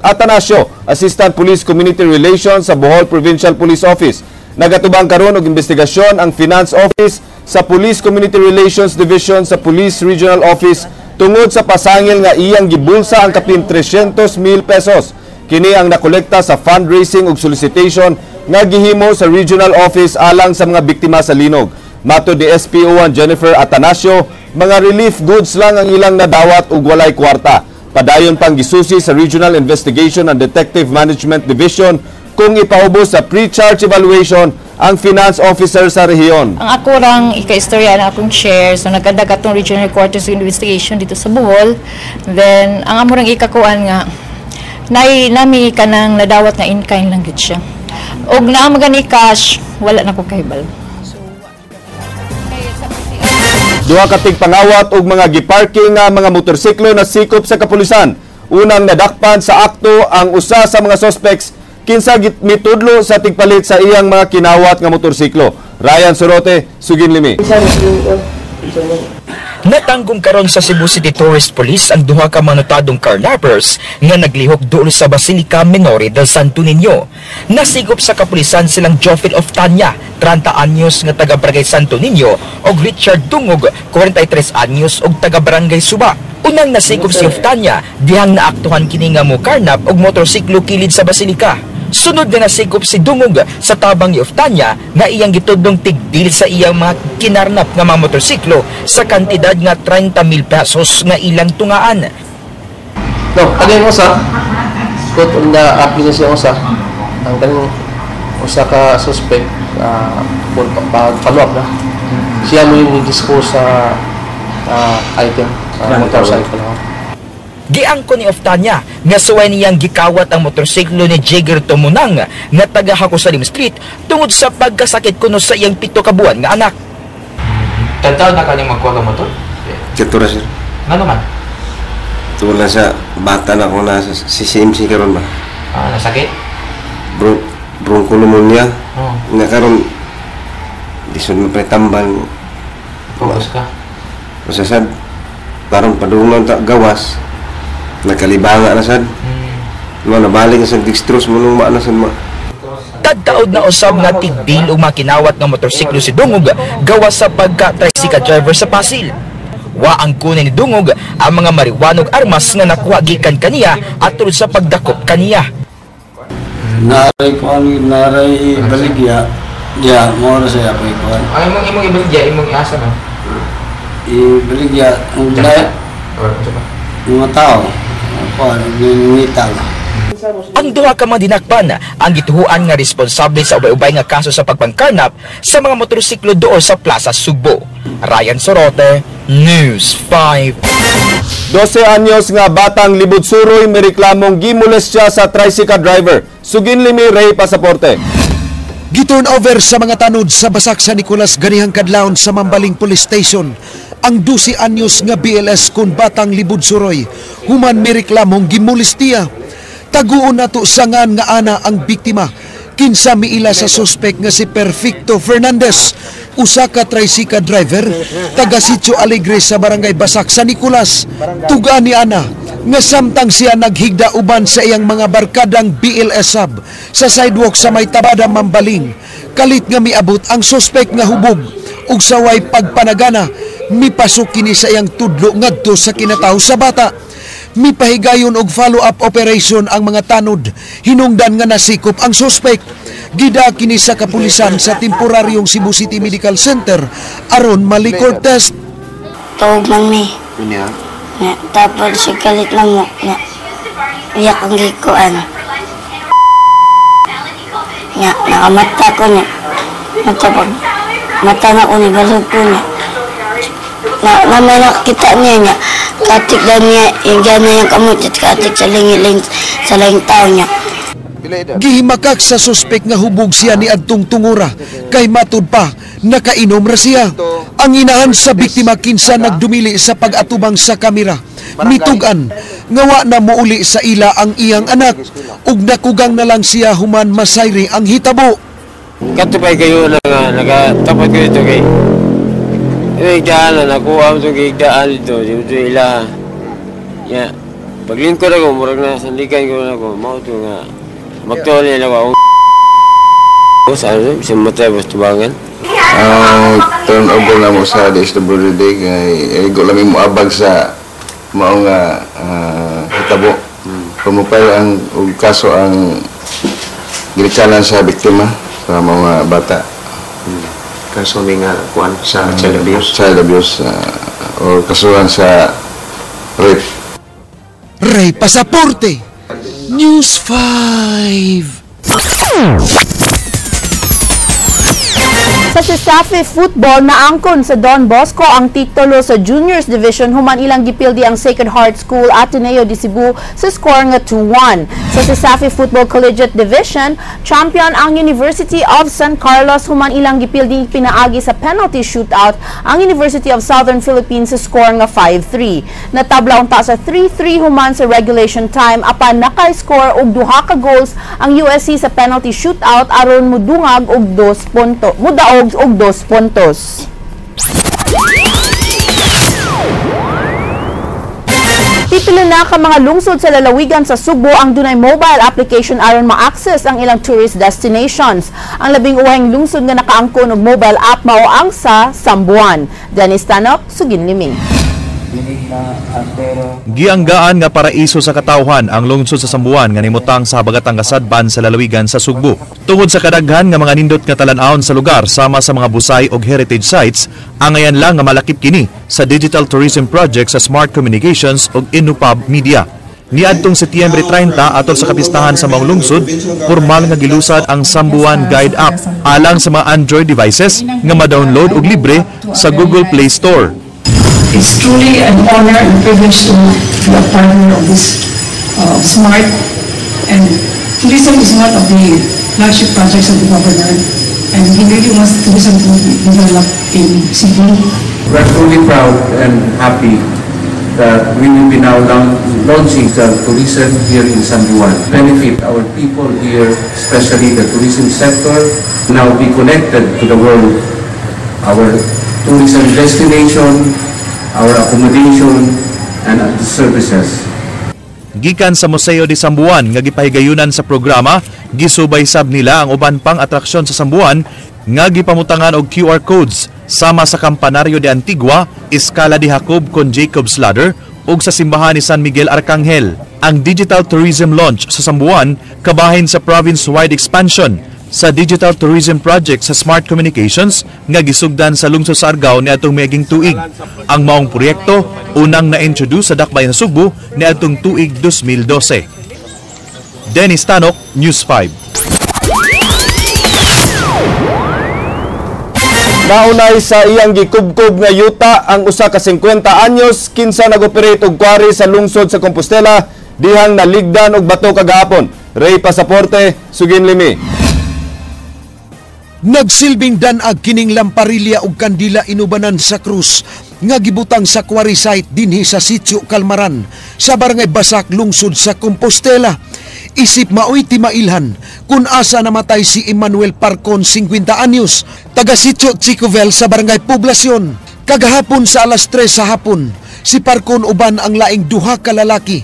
Atanasio, Assistant Police Community Relations sa Bohol Provincial Police Office. Nagatubang karon og investigasyon ang Finance Office sa Police Community Relations Division sa Police Regional Office tungod sa pasangil nga iyang gibulsa ang kapin 300,000 pesos. Kini ang nakolekta sa fundraising ug solicitation nga gihimo sa Regional Office alang sa mga biktima sa linog. Matod ni SPO1 Jennifer Atanasio, mga relief goods lang ang ilang nadawat ug walay kwarta. Padayon pang gisusi sa Regional Investigation and Detective Management Division kung ipaubos sa pre-charge evaluation ang finance officer sa rehiyon. Ang ako rang ika-istorya na akong share, so nagkadag atong Regional Headquarters of Investigation dito sa Bohol. Then, ang amo rang ikakuan nga, nami kanang nadawat nga in-kind lang gid siya. Og naa magani cash, wala na ko kahibalo. Duha ka tigpangawat og mga giparking nga mga motorsiklo na sikop sa kapulisan. Unang nadakpan sa akto ang usa sa mga suspects kinsa mitudlo sa tigpalit sa iyang mga kinawat nga motorsiklo. Ryan Sorote, Sugin Limi. Natanggong karon sa Cebu City Tourist Police ang duha ka manotadong carnappers nga naglihok duol sa Basilica Minore del Santo Niño. Nasigop sa kapulisan silang Jofil of Tanya, 30 anyos nga taga Barangay Santo Niño, og Richard Dungog, 43 anyos og taga Barangay Suba. Unang nasigop si Oftanya dihang naaktuhan kini nga mo carnap og motorsiklo kilid sa basilika. Sunod na nasikop si Dungog sa tabang ni Oftanya nga iyang gitudlong tigdil sa iyang mga kinarnap nga mga motorsiklo sa kantidad nga 30,000 pesos nga ilang tungaan. No, kaning usa, put on the application usa, ang kaning usa ka suspect, follow up na. Siya mo yung dispose sa item, motorcycle. Giangko ni Oftanya nga suway niyang gikawat ang motorsiklo ni Jagger Tomunang nga taga Hakusalim Street tungod sa pagkasakit kuno sa iyang 7 ka buwan nga anak. Tadtaw na kanyang magkuha ka motor? Katura sir. Ngano man? Tungod lang sa bata na ako na sa CCMC karon ba. Ah, nasakit? Bronchopneumonia. Oh. Nga karon lisod man pre tambal. Focus ka. Basta sad parang padungan ta gawas. Nakalibanga na sad. No, nabalik na sa dextrose mo nung maana sad ma. Tadtaod na usab nga tigdil og makinawat nga motorsiklo si Dungog gawas sa pagka-tricycle driver sa Pasil. Wa ang kunin ni Dungog ang mga mariwanog armas nga nakuha gikan kaniya atol sa pagdakop kaniya. Naray kuan, naray baligya. Ya, mo ra siya pay kuan. Ang imong ibaligya, imong iasa man. Ibaligya ang lahat mga tao. Ang duha ka mga dinakpan ang gituhuan nga responsable sa ubay-ubay nga kaso sa pagpangkarnap sa mga motorsiklo doon sa Plaza Sugbo. Ryan Sorote, News 5. 12 anyos nga batang libud suroy mireklamong gimules siya sa tricycle driver. Sugin Limi, Ray Pasaporte. Giturn over sa mga tanod sa Basak sa Nicolas ganihang kadlawon sa Mambaling Police Station ang 12 anyos nga BLS kun batang libud suroy human mireklamong gimulistiya. Taguon nato sangan nga ana ang biktima kinsa miila sa suspek nga si Perfecto Fernandez, usa ka tricycle driver taga Sitio Alegre sa Barangay Basak sa Nicolas. Tuga ni ana nga samtang siya naghigda uban sa iyang mga barkadang BLS sub sa sidewalk sa may Tabada, Mambaling, kalit nga miabot ang suspek nga hubog ug saway pagpanagana mipasok kini sa iyang tudlo ngadto sa kinatawo sa bata. Mipahigayon og follow-up operation ang mga tanod hinungdan nga nasikop ang suspek. Gida kini sa kapulisan sa temporaryong Cebu City Medical Center aron ma-liquor test. Tawag man mi. Nya. Tapos siya kalit lang mo. Nya. Iyak ang gikuan. Nya. Nakamata ko niya. Mata pag mata na ko ni balog ko niya. Na may nakita niya niya. Katik daw niya, yung gana yung kamot at katik sa lingiling sa laing tao niya. Gihimakak sa suspek nga hubog siya ni adtong tungura kay matud pa nakainom ra siya. Ang inahan sa biktima kinsa nagdumili sa pag-atubang sa kamera. Mitugan nga wa na muuli sa ila ang iyang anak ug nakugang na lang siya human masayri ang hitabo. Katupay kayo na nga nagatapat ko ito kay igdaan na nakuha mo itong igdaan dito dito ila. Ya, paglingkod ako murag na sandikan ko na ako mao to nga magtuon nila ako sa ano sa matay basta tubangan. Turn over na mo sa DSWD kay igo lang mo abag sa mao nga hitabo. Pumupile ang og kaso ang ginikanan sa biktima sa mga bata. Kaso may nga kuan sa child abuse. Child abuse o kasuhan sa rape. Ray Pasaporte, News 5. Sa CESAFI Football, naangkon sa Don Bosco ang titulo sa Juniors Division human ilang gipildi ang Sacred Heart School Ateneo de Cebu sa score nga 2-1. Sa CESAFI Football Collegiate Division, champion ang University of San Carlos human ilang gipildi pinaagi sa penalty shootout ang University of Southern Philippines sa score nga 5-3. Natabla unta sa 3-3 human sa regulation time apan naka-score og duha ka goals ang USC sa penalty shootout aron mudungag og 2 punto. Mudaog og 2 puntos. Pipila na ka mga lungsod sa lalawigan sa Sugbo ang dunay mobile application aron ma-access ang ilang tourist destinations. Ang labing uwahing lungsod nga nakaangkon og mobile app mao ang sa Sambuan. Dennis Tanok, Sugin Liming. Gianggaan nga paraiso sa katawhan ang lungsod sa Sambuan nga nimutang sa habagatang kasadban sa lalawigan sa Sugbo. Tungod sa kadaghan nga mga nindot nga talan-awon sa lugar sama sa mga busay og heritage sites, angayan lang nga malakip kini sa Digital Tourism Project sa Smart Communications ug Innopub Media. Niadtong Setyembre 30 atol sa kapistahan sa maong lungsod, formal nga gilusad ang Sambuan Guide App alang sa mga Android devices nga ma-download og libre sa Google Play Store. It's truly an honor and privilege to be a partner of this SMART, and tourism is one of the flagship projects of the governor, and he really wants tourism to be developed in Cebu. We're truly proud and happy that we will be now launching the tourism here in Sambuan. Benefit our people here, especially the tourism sector, now be connected to the world. Our tourism destination, our accommodation, and services. Gikan sa Museo de Sambuan nga gipahigayunan sa programa, gisubay sab nila ang uban pang atraksyon sa Sambuan nga gipamutangan og QR codes sama sa Campanario de Antigua, Escala de Jacob con Jacob's Ladder ug sa simbahan ni San Miguel Arcangel. Ang Digital Tourism Launch sa Sambuan kabahin sa province-wide expansion sa Digital Tourism Project sa Smart Communications nga gisugdan sa lungsod sa Argao niadtong miaging tuig. Ang maong proyekto unang na-introduce sa Dakbayan sa Sugbo niadtong tuig 2012. Dennis Tanok, News 5. Naunay sa iyang gikubkob nga yuta ang usa ka 50 anyos kinsa nag-operate og quarry sa lungsod sa Compostela dihang naligdan og bato kagahapon. Ray Pasaporte, Sugin Limi. Nagsilbing danag kining lamparilya og kandila inubanan sa krus nga gibutang sa quarry site dinhi sa Sitio Kalmaran sa barangay Basak, lungsod sa Compostela. Isip maoy timailhan kung asa namatay si Emmanuel Parcon, 50 anyos, taga Sitio Chicovel sa barangay Poblacion. Kagahapon sa alas 3 sa hapon, Si Parkon uban ang laing duha ka lalaki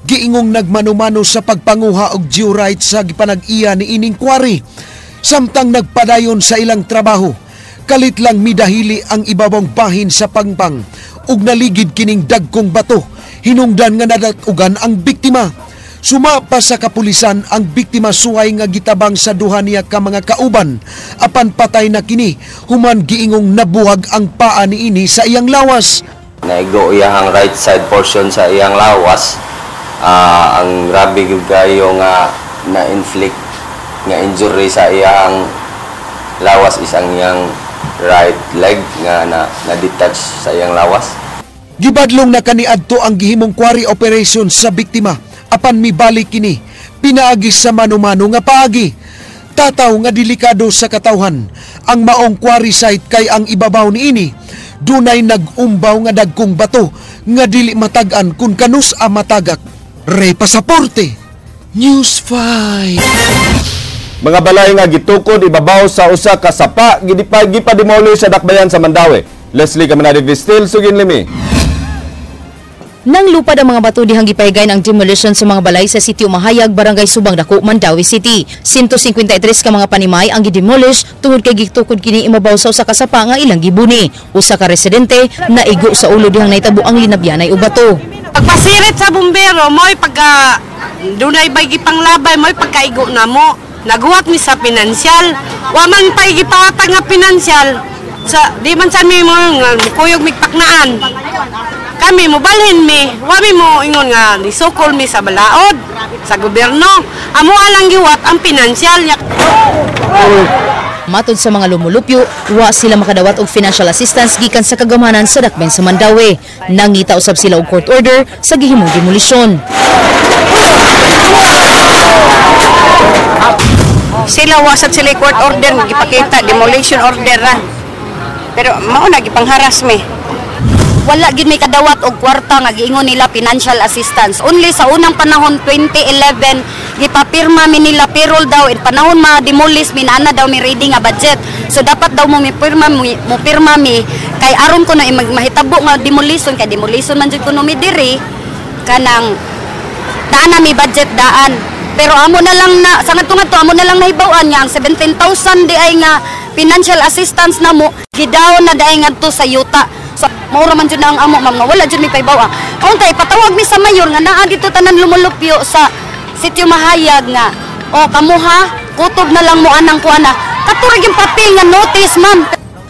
giingong nagmanumano sa pagpanguha og georite sa gipanag-iya ni ining quarry. Samtang nagpadayon sa ilang trabaho, kalit lang midahili ang ibabang bahin sa pangpang ug naligid kining dagkong bato, hinungdan nga nadatugan ang biktima. Sumapa sa kapulisan ang biktima suway nga gitabang sa duha niya ka mga kauban, apan patay na kini human giingong nabuhag ang paa niini sa iyang lawas. Naigo iyang right side portion sa iyang lawas, ang grabe gyud kayo nga na-inflict nga injury sa iyang lawas is ang iyang right leg nga na-detach sa iyang lawas. Gibadlong na kaniadto ang gihimong quarry operation sa biktima, apan mibalik kini pinaagi sa mano-mano nga paagi. Tataw nga delikado sa katawhan ang maong quarry site kay ang ibabaw niini dunay nag-umbaw nga dagkong bato nga dili matag-an kun kanus a matagak. Ray Pasaporte, News 5. Mga balay nga gitukod ibabaw sa usa ka sapa gipa-demolish sa dakbayan sa Mandaue. Leslie Caminade Vistil, sugin limi. Nang lupad ang mga bato dihang gipahigay ang demolition sa mga balay sa Sitio Mahayag, Barangay Subang Dako, Mandaue City. 153 ka mga panimay ang gidemolish tungod kay gitukod kini imabaw sa usa ka sapa nga ilang gibuni. Usa ka residente naigo sa ulo dihang nahitabo ang linabyanay og bato. Pagpasirit sa bumbero, mo'y pagka dunay bay gipanglabay, mo'y pagkaigo na mo. Naguwat mi sa pinansyal. Wa man pa'y gipahatag nga pinansyal. Sa, di man sa mi mo nga mukuyog migpaknaan. Kami mobalhin mi, wa mi mo ingon nga nisukol mi sa balaod, sa gobyerno. Amo alang giwat ang pinansyal niya. Matod sa mga lumulupyo, wa sila makadawat og financial assistance gikan sa kagamanan sa dakben sa Mandaue. Nangita usab sila og court order sa gihimong demolisyon. Sila wasat sila court order gipakita demolition order ra. Pero mao na gipangharas mi. Wala gid may kadawat og kwarta nga giingon nila financial assistance. Only sa unang panahon 2011 gipapirma mi nila payroll daw in panahon ma-demolish mi naa na daw mi ready nga budget. So dapat daw mo mipirma mo pirma mi kay aron ko na mahitabo nga demolition kay demolition man jud kuno mi diri kanang daan na mi budget daan. Pero amo na lang na sa ngadto amo na lang nahibaw-an nga ang 17,000 di ay nga financial assistance namo gidaw na daay ngadto sa yuta. So, maura man jud na ang amo ma'am nga wala jud mi pahibaw-a. Kauntay patawag mi sa mayor nga naa dito tanan lumulupyo sa Sitio Mahayag nga o kamuha kutob na lang mo anang kuana. Katurag yung papel nga notice ma'am.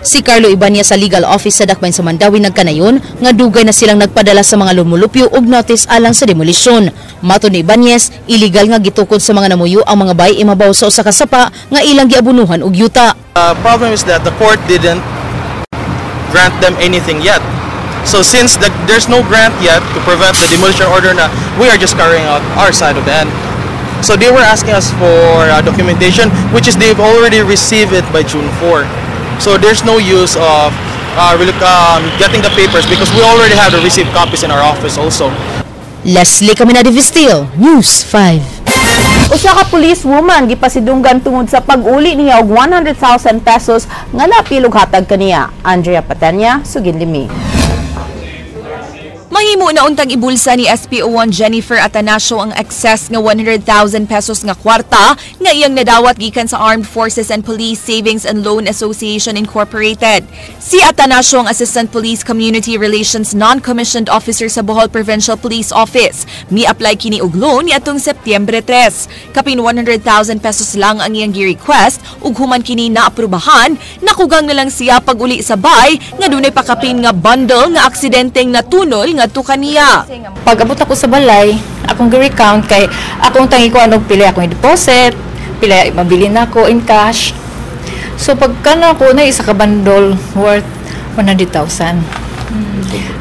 Si Carlo Ibanez sa legal office sa Dakbayan sa Mandaue nagkanayon nga dugay na silang nagpadala sa mga lumulupyo og notice alang sa demolisyon. Matod ni Ibanez, illegal nga gitukod sa mga namuyo ang mga bay imabaw sa usa ka sapa nga ilang giabunuhan og yuta. The problem is that the court didn't grant them anything yet. So since there's no grant yet to prevent the demolition order, na we are just carrying out our side of the end. So they were asking us for documentation, which is they've already received it by June 4. So there's no use of getting the papers because we already have the received copies in our office also. Leslie Caminade Vistil, News 5. Usa ka police woman gipasidunggan tungod sa pag-uli niya og 100,000 pesos nga napilog hatag kaniya. Andrea Patenya, sugin limi. Mahimo na untang ibulsa ni SPO1 Jennifer Atanasio ang excess nga 100,000 pesos nga kwarta nga iyang nadawat gikan sa Armed Forces and Police Savings and Loan Association Incorporated. Si Atanasio ang Assistant Police Community Relations Non-Commissioned Officer sa Bohol Provincial Police Office. Mi-apply kini og loan niadtong Setyembre 3. Kapin 100,000 pesos lang ang iyang gi-request ug human kini naaprubahan, nakugang na lang siya pag-uli sa bay nga dunay pakapin nga bundle nga aksidenteng natunol nga to kaniya. Pag abot ako sa balay, akong gi-recount kay akong tangi ko anong pili akong deposit, pila mabili na ako in cash. So pagka na ako na isa ka bundle worth 100,000.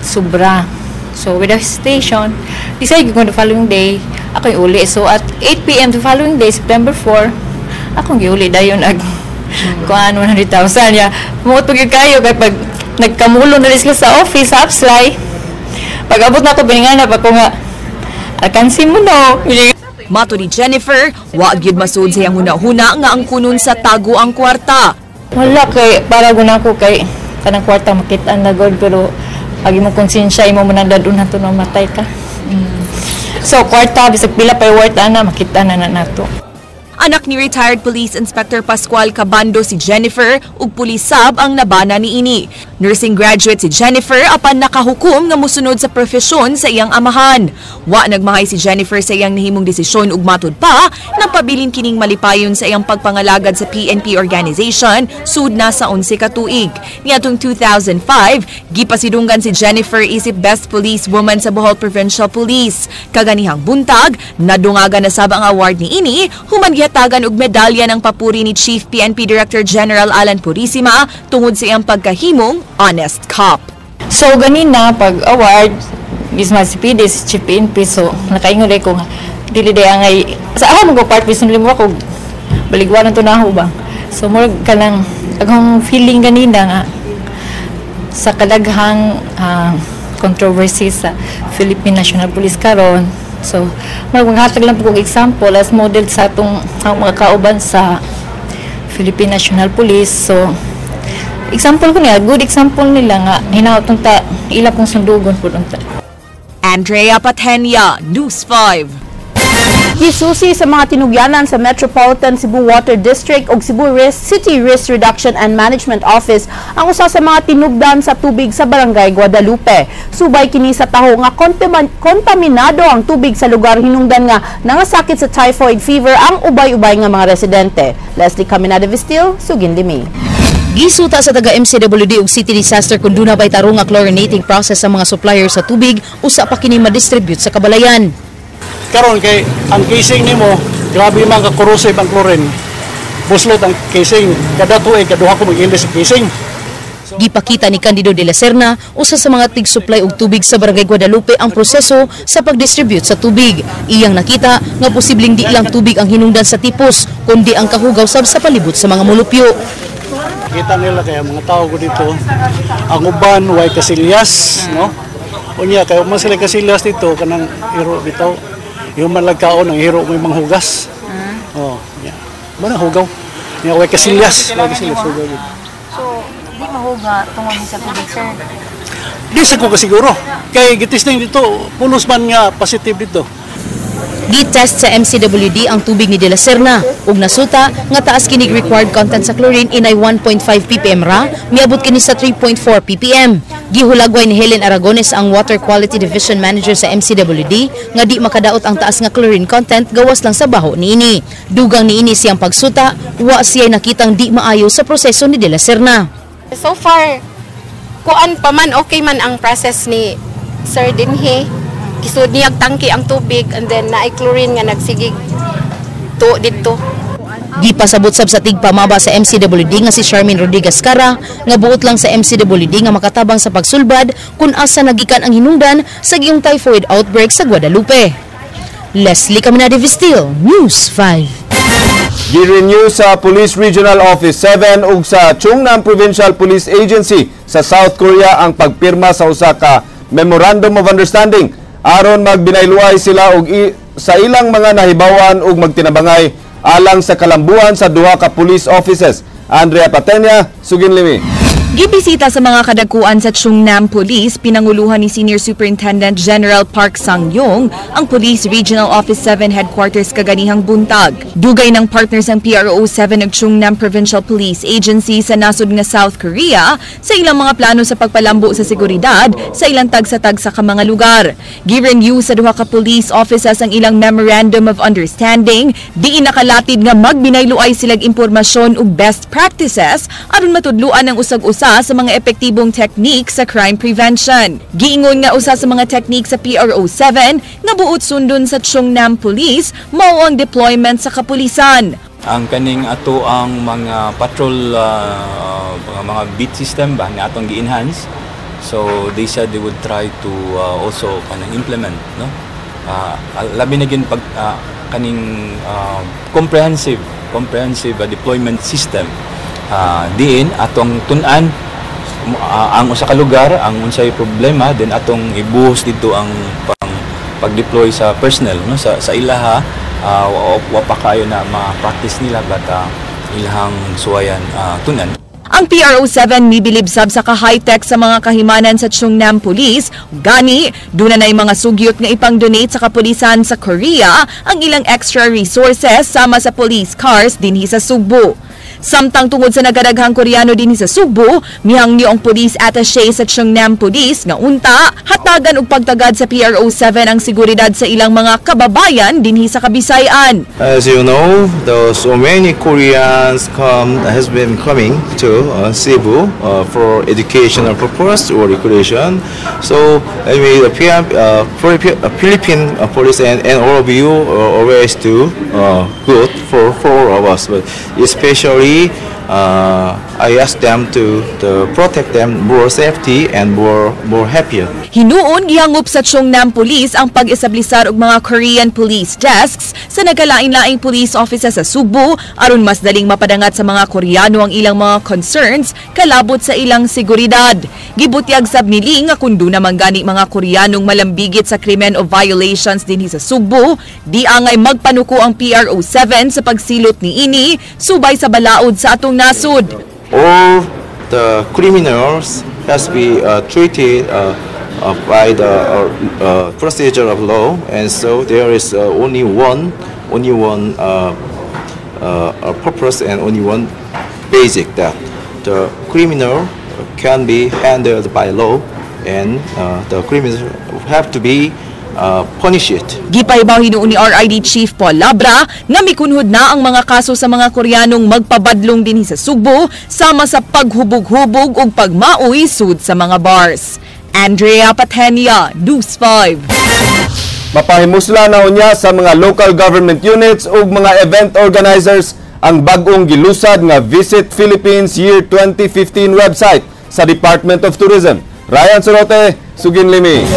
Sobra. So with the hesitation, decide ko the following day, ako yung uli. So at 8 p.m. the following day, September 4, akong giuli dayon ag kuan 100,000 ya. Muot gyud kayo kay pag nagkamulo na sila sa office sa Upsly. Pag-abot na ako, bininganap ako nga, alkansin mo no. Mato ni Jennifer, wa gyud masud sa iyang hunahuna nga ang kunon sa tago ang kwarta. Wala kay, para guna ko kay, kanang kwarta makita na god, pero Ag imong konsensya imo man ang dadun to na matay ka. So kwarta bisag pila pay worth ana makita na na nato. Anak ni retired Police Inspector Pascual Cabando si Jennifer ug pulisab ang nabana niini. Nursing graduate si Jennifer apan nakahukom nga mosunod sa profesyon sa iyang amahan. Wa nagmahay si Jennifer sa iyang nahimong desisyon ug matud pa nagpabilin kining malipayon sa iyang pagpangalagad sa PNP organization sud na sa 11 ka tuig. Niadtong 2005, gipasidunggan si Jennifer isip Best Police Woman sa Bohol Provincial Police. Kaganihang buntag, nadungagan na sab ang award niini human gihatagan og medalya ng papuri ni Chief PNP Director General Alan Purisima tungod sa iyang pagkahimong honest cop. So ganina pag award gisma si PD si Chief PNP, so nakaingon ko nga dili day angay sa ako mo part bisan limo ako baligwanan to naho ba. So murag kanang akong feeling ganina nga sa kadaghang controversy sa Philippine National Police karon. So murag maghatag lang po kog example as model sa atong ang mga kauban sa Philippine National Police. So example ko niya, good example nila nga hinaot ta ila pong sundugon pud unta. Andrea Patenia, News 5. Gisusi sa mga tinugyanan sa Metropolitan Cebu Water District ug Cebu City Risk Reduction and Management Office ang usa sa mga tinugdan sa tubig sa Barangay Guadalupe. Subay kini sa taho nga kontaminado ang tubig sa lugar hinungdan nga nangasakit sa typhoid fever ang ubay-ubay nga mga residente. Leslie Caminada Vistil, Sugin Limi. Gisuta sa taga MCWD ug City Disaster kung duna bay tarong nga chlorinating process sa mga supplier sa tubig usa pa kini ma-distribute sa kabalayan. Karon kay ang casing nimo grabe man ka corrosive ang chlorine. Buslot ang casing kada tuig kaduha ko mag-ilis sa casing. Gipakita ni Candido de la Serna usa sa mga tig-supply og tubig sa Barangay Guadalupe ang proseso sa pag-distribute sa tubig. Iyang nakita nga posibleng di lang tubig ang hinungdan sa tipos kundi ang kahugaw sab sa palibot sa mga mulupyo. Kita nila kaya mga tao ko dito ang uban way kasilyas, no? Unya kay man sila kasilyas dito kanang hero bitaw. Yung man lagkaon ang hero may manghugas. Oh, yeah. Mo na hugaw. Nya way kasilyas, way kasilyas hugaw. So di mahuga tungod sa tubig, sir. Di sa ko kasiguro. Kay gitisning dito, pulos man nga positive dito. Gitest sa MCWD ang tubig ni De La Serna ug nasuta nga taas kinig required content sa chlorine inay 1.5 ppm ra, miabot kini sa 3.4 ppm. Gihulagway ni Helen Aragones ang Water Quality Division Manager sa MCWD nga di makadaot ang taas nga chlorine content gawas lang sa baho niini. Dugang niini siyang pagsuta, wa siya'y nakitang di maayo sa proseso ni De La Serna. So far, kuan pa man, okay man ang process ni Sir Dinhi. Kisud niyag tangki ang tubig and then naay chlorine nga nagsigig to didto. Gipasabot sab sa tigpamaba sa MCWD nga si Charmaine Rodriguez Cara nga buot lang sa MCWD nga makatabang sa pagsulbad kung asa nagikan ang hinungdan sa giyong typhoid outbreak sa Guadalupe. Leslie Caminade Vistil, News 5. Gi-renew sa Police Regional Office 7 ug sa Chungnam Provincial Police Agency sa South Korea ang pagpirma sa usa ka Memorandum of Understanding aron magbinayluay sila og sa ilang mga nahibawan ug magtinabangay alang sa kalambuan sa duha ka police offices. Andrea Patenia, Sugin Limi. Gibisita sa mga kadagkuan sa Chungnam Police, pinanguluhan ni Senior Superintendent General Park Sang-yong ang Police Regional Office 7 Headquarters kaganihang buntag. Dugay ng partners ang PRO 7 ug Chungnam Provincial Police Agency sa nasod nga South Korea sa ilang mga plano sa pagpalambo sa seguridad sa ilang tagsa-tagsa ka mga lugar. Gi-renew sa duha ka police offices ang ilang Memorandum of Understanding, diin nakalatid nga magbinayluay silag impormasyon ug best practices aron matudluan ang usag-usa sa mga epektibong technique sa crime prevention. Giingon nga usa sa mga technique sa PRO 7 nga buot sundon sa Chungnam Police mao ang deployment sa kapulisan. Ang kaning ato ang mga patrol mga beat system ba nga atong gi-enhance. So they said they would try to also kanang implement, no? Labi na gin pag kaning comprehensive deployment system. Diin atong tun-an ang usa ka lugar ang unsay problema, then atong ibuhos didto ang pag-deploy sa personnel, no, sa ilaha. Wa pa kayo na ma-practice nila but ilahang suwayan tunan. Ang PRO7 mibilib sab sa ka-high-tech sa mga kahimanan sa Chungnam Police. Gani, duna na'y mga sugyot nga ipang-donate sa kapulisan sa Korea ang ilang extra resources sama sa police cars dinhi sa Sugbo. Samtang tungod sa nagadaghang Koreano dinhi sa Sugbo, mihangyo ang police attaché sa Chungnam Police nga unta hatagan og pagtagad sa PRO7 ang seguridad sa ilang mga kababayan dinhi sa Kabisayan. As you know, the so many Koreans come has been coming to Cebu for educational purpose or recreation. So anyway, the PM, Philippine police and all of you are always do good for all of us, but especially I ask them to protect them more safety and more happier. Hinuon gihangop sa Chungnam Police ang pag-establisar og mga Korean police desks sa nagkalain-laing police offices sa Sugbo aron mas daling mapadangat sa mga Koreano ang ilang mga concerns kalabot sa ilang seguridad. Gibutyag sab ni Lee nga kun duna man gani mga Koreanong malambigit sa krimen o violations dinhi sa Sugbo, di angay magpanuko ang PRO7 sa pagsilot niini subay sa balaod sa atong nasod. All the criminals has to be treated by the procedure of law, and so there is only one purpose and only one basic, that the criminal can be handled by law, and the criminals have to be punished. Gipahibaw hinuon ni RID Chief Paul Labra nga mikunhod na ang mga kaso sa mga Koreanong magpabadlong dinhi sa Sugbo sama sa paghubog-hubog ug pagmaoy sud sa mga bars. Andrea Patenia, News 5. Mapahimusla na unya sa mga local government units ug mga event organizers ang bag-ong gilusad nga Visit Philippines Year 2015 website sa Department of Tourism. Ryan Sorote, Sugin Limi.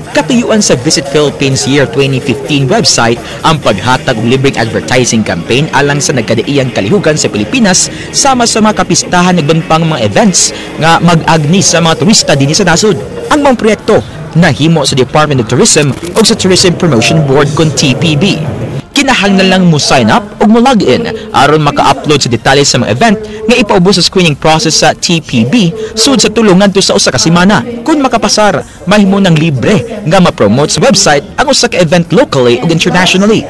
Katuyuan sa Visit Philippines Year 2015 website ang paghatag og libreng advertising campaign alang sa nagkadaiyang kalihukan sa Pilipinas sama sa mga kapistahan ug pang mga events nga mag-agni sa mga turista dinhi sa nasod. Ang mga proyekto nahimo sa Department of Tourism ug sa Tourism Promotion Board kon TPB. Kinahanglan lang mo sign up ug mo log in aron maka-upload sa detalye sa mga event nga ipaubos sa screening process sa TPB sud sa tulungan to sa usa ka semana. Kung makapasar, mahimo nang libre nga ma-promote sa website ang usa ka event locally ug internationally.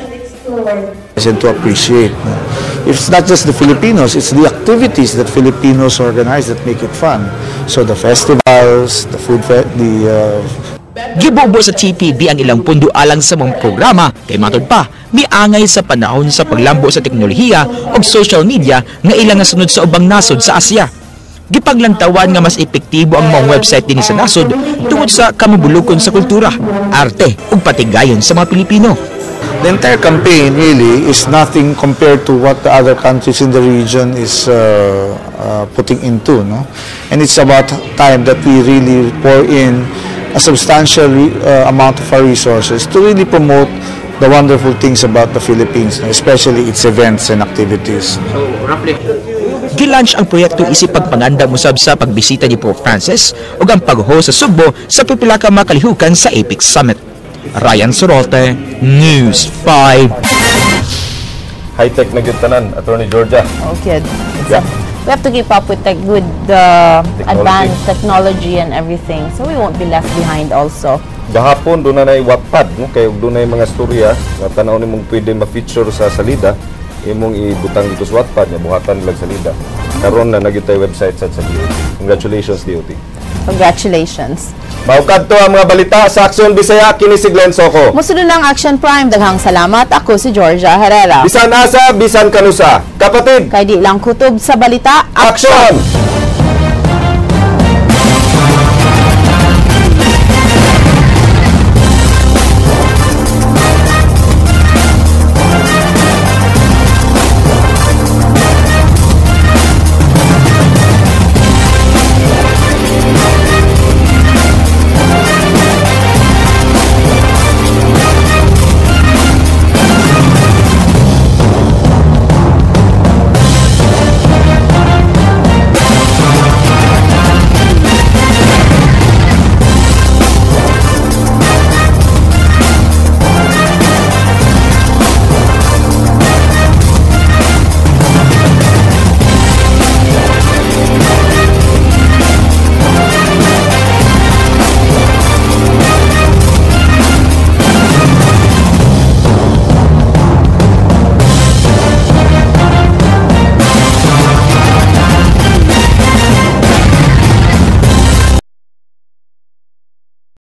And to appreciate. It's not just the Filipinos, it's the activities that Filipinos organize that make it fun. So the festivals, the food, the Gibubo sa TPB ang ilang pundo alang sa mga programa kay matod pa miangay sa panahon sa paglambo sa teknolohiya ug social media nga ilang nasunod sa ubang nasod sa Asia. Gipaglantawan nga mas epektibo ang mga website dinhi sa nasod tungod sa kamubulukon sa kultura, arte ug patigayon sa mga Pilipino. The entire campaign really is nothing compared to what the other countries in the region is putting into, no? And it's about time that we really pour in a substantial amount of our resources to really promote the wonderful things about the Philippines, no? Especially its events and activities. So, roughly, gilaunch ang proyekto isip pagpangandam usab sa pagbisita ni Pope Francis ug ang pag-host sa Sugbo sa pipila ka mga kalihukan sa APEC Summit. Ryan Sorote, News 5. High-tech na gyud tanan, Attorney Georgia. Okay. We have to keep up with the advanced technology and everything, so we won't be left behind also. Gahapon duna nay Wattpad, no, kay dunay mga storya nga tan-aw nimong pwede ma-feature sa salida, imong ibutang dito sa Wattpad nya buhatan nila salida. Karon na nagyud tay website sa DOT. Congratulations, DOT. Congratulations. Mao kadto ang mga balita sa Aksyon Bisaya, kini si Glenn Soco. Musunod ng Action Prime, daghang salamat. Ako si Georgia Herrera. Bisan asa, bisan kanusa. Kapatid, kay di lang kutob sa balita. Action!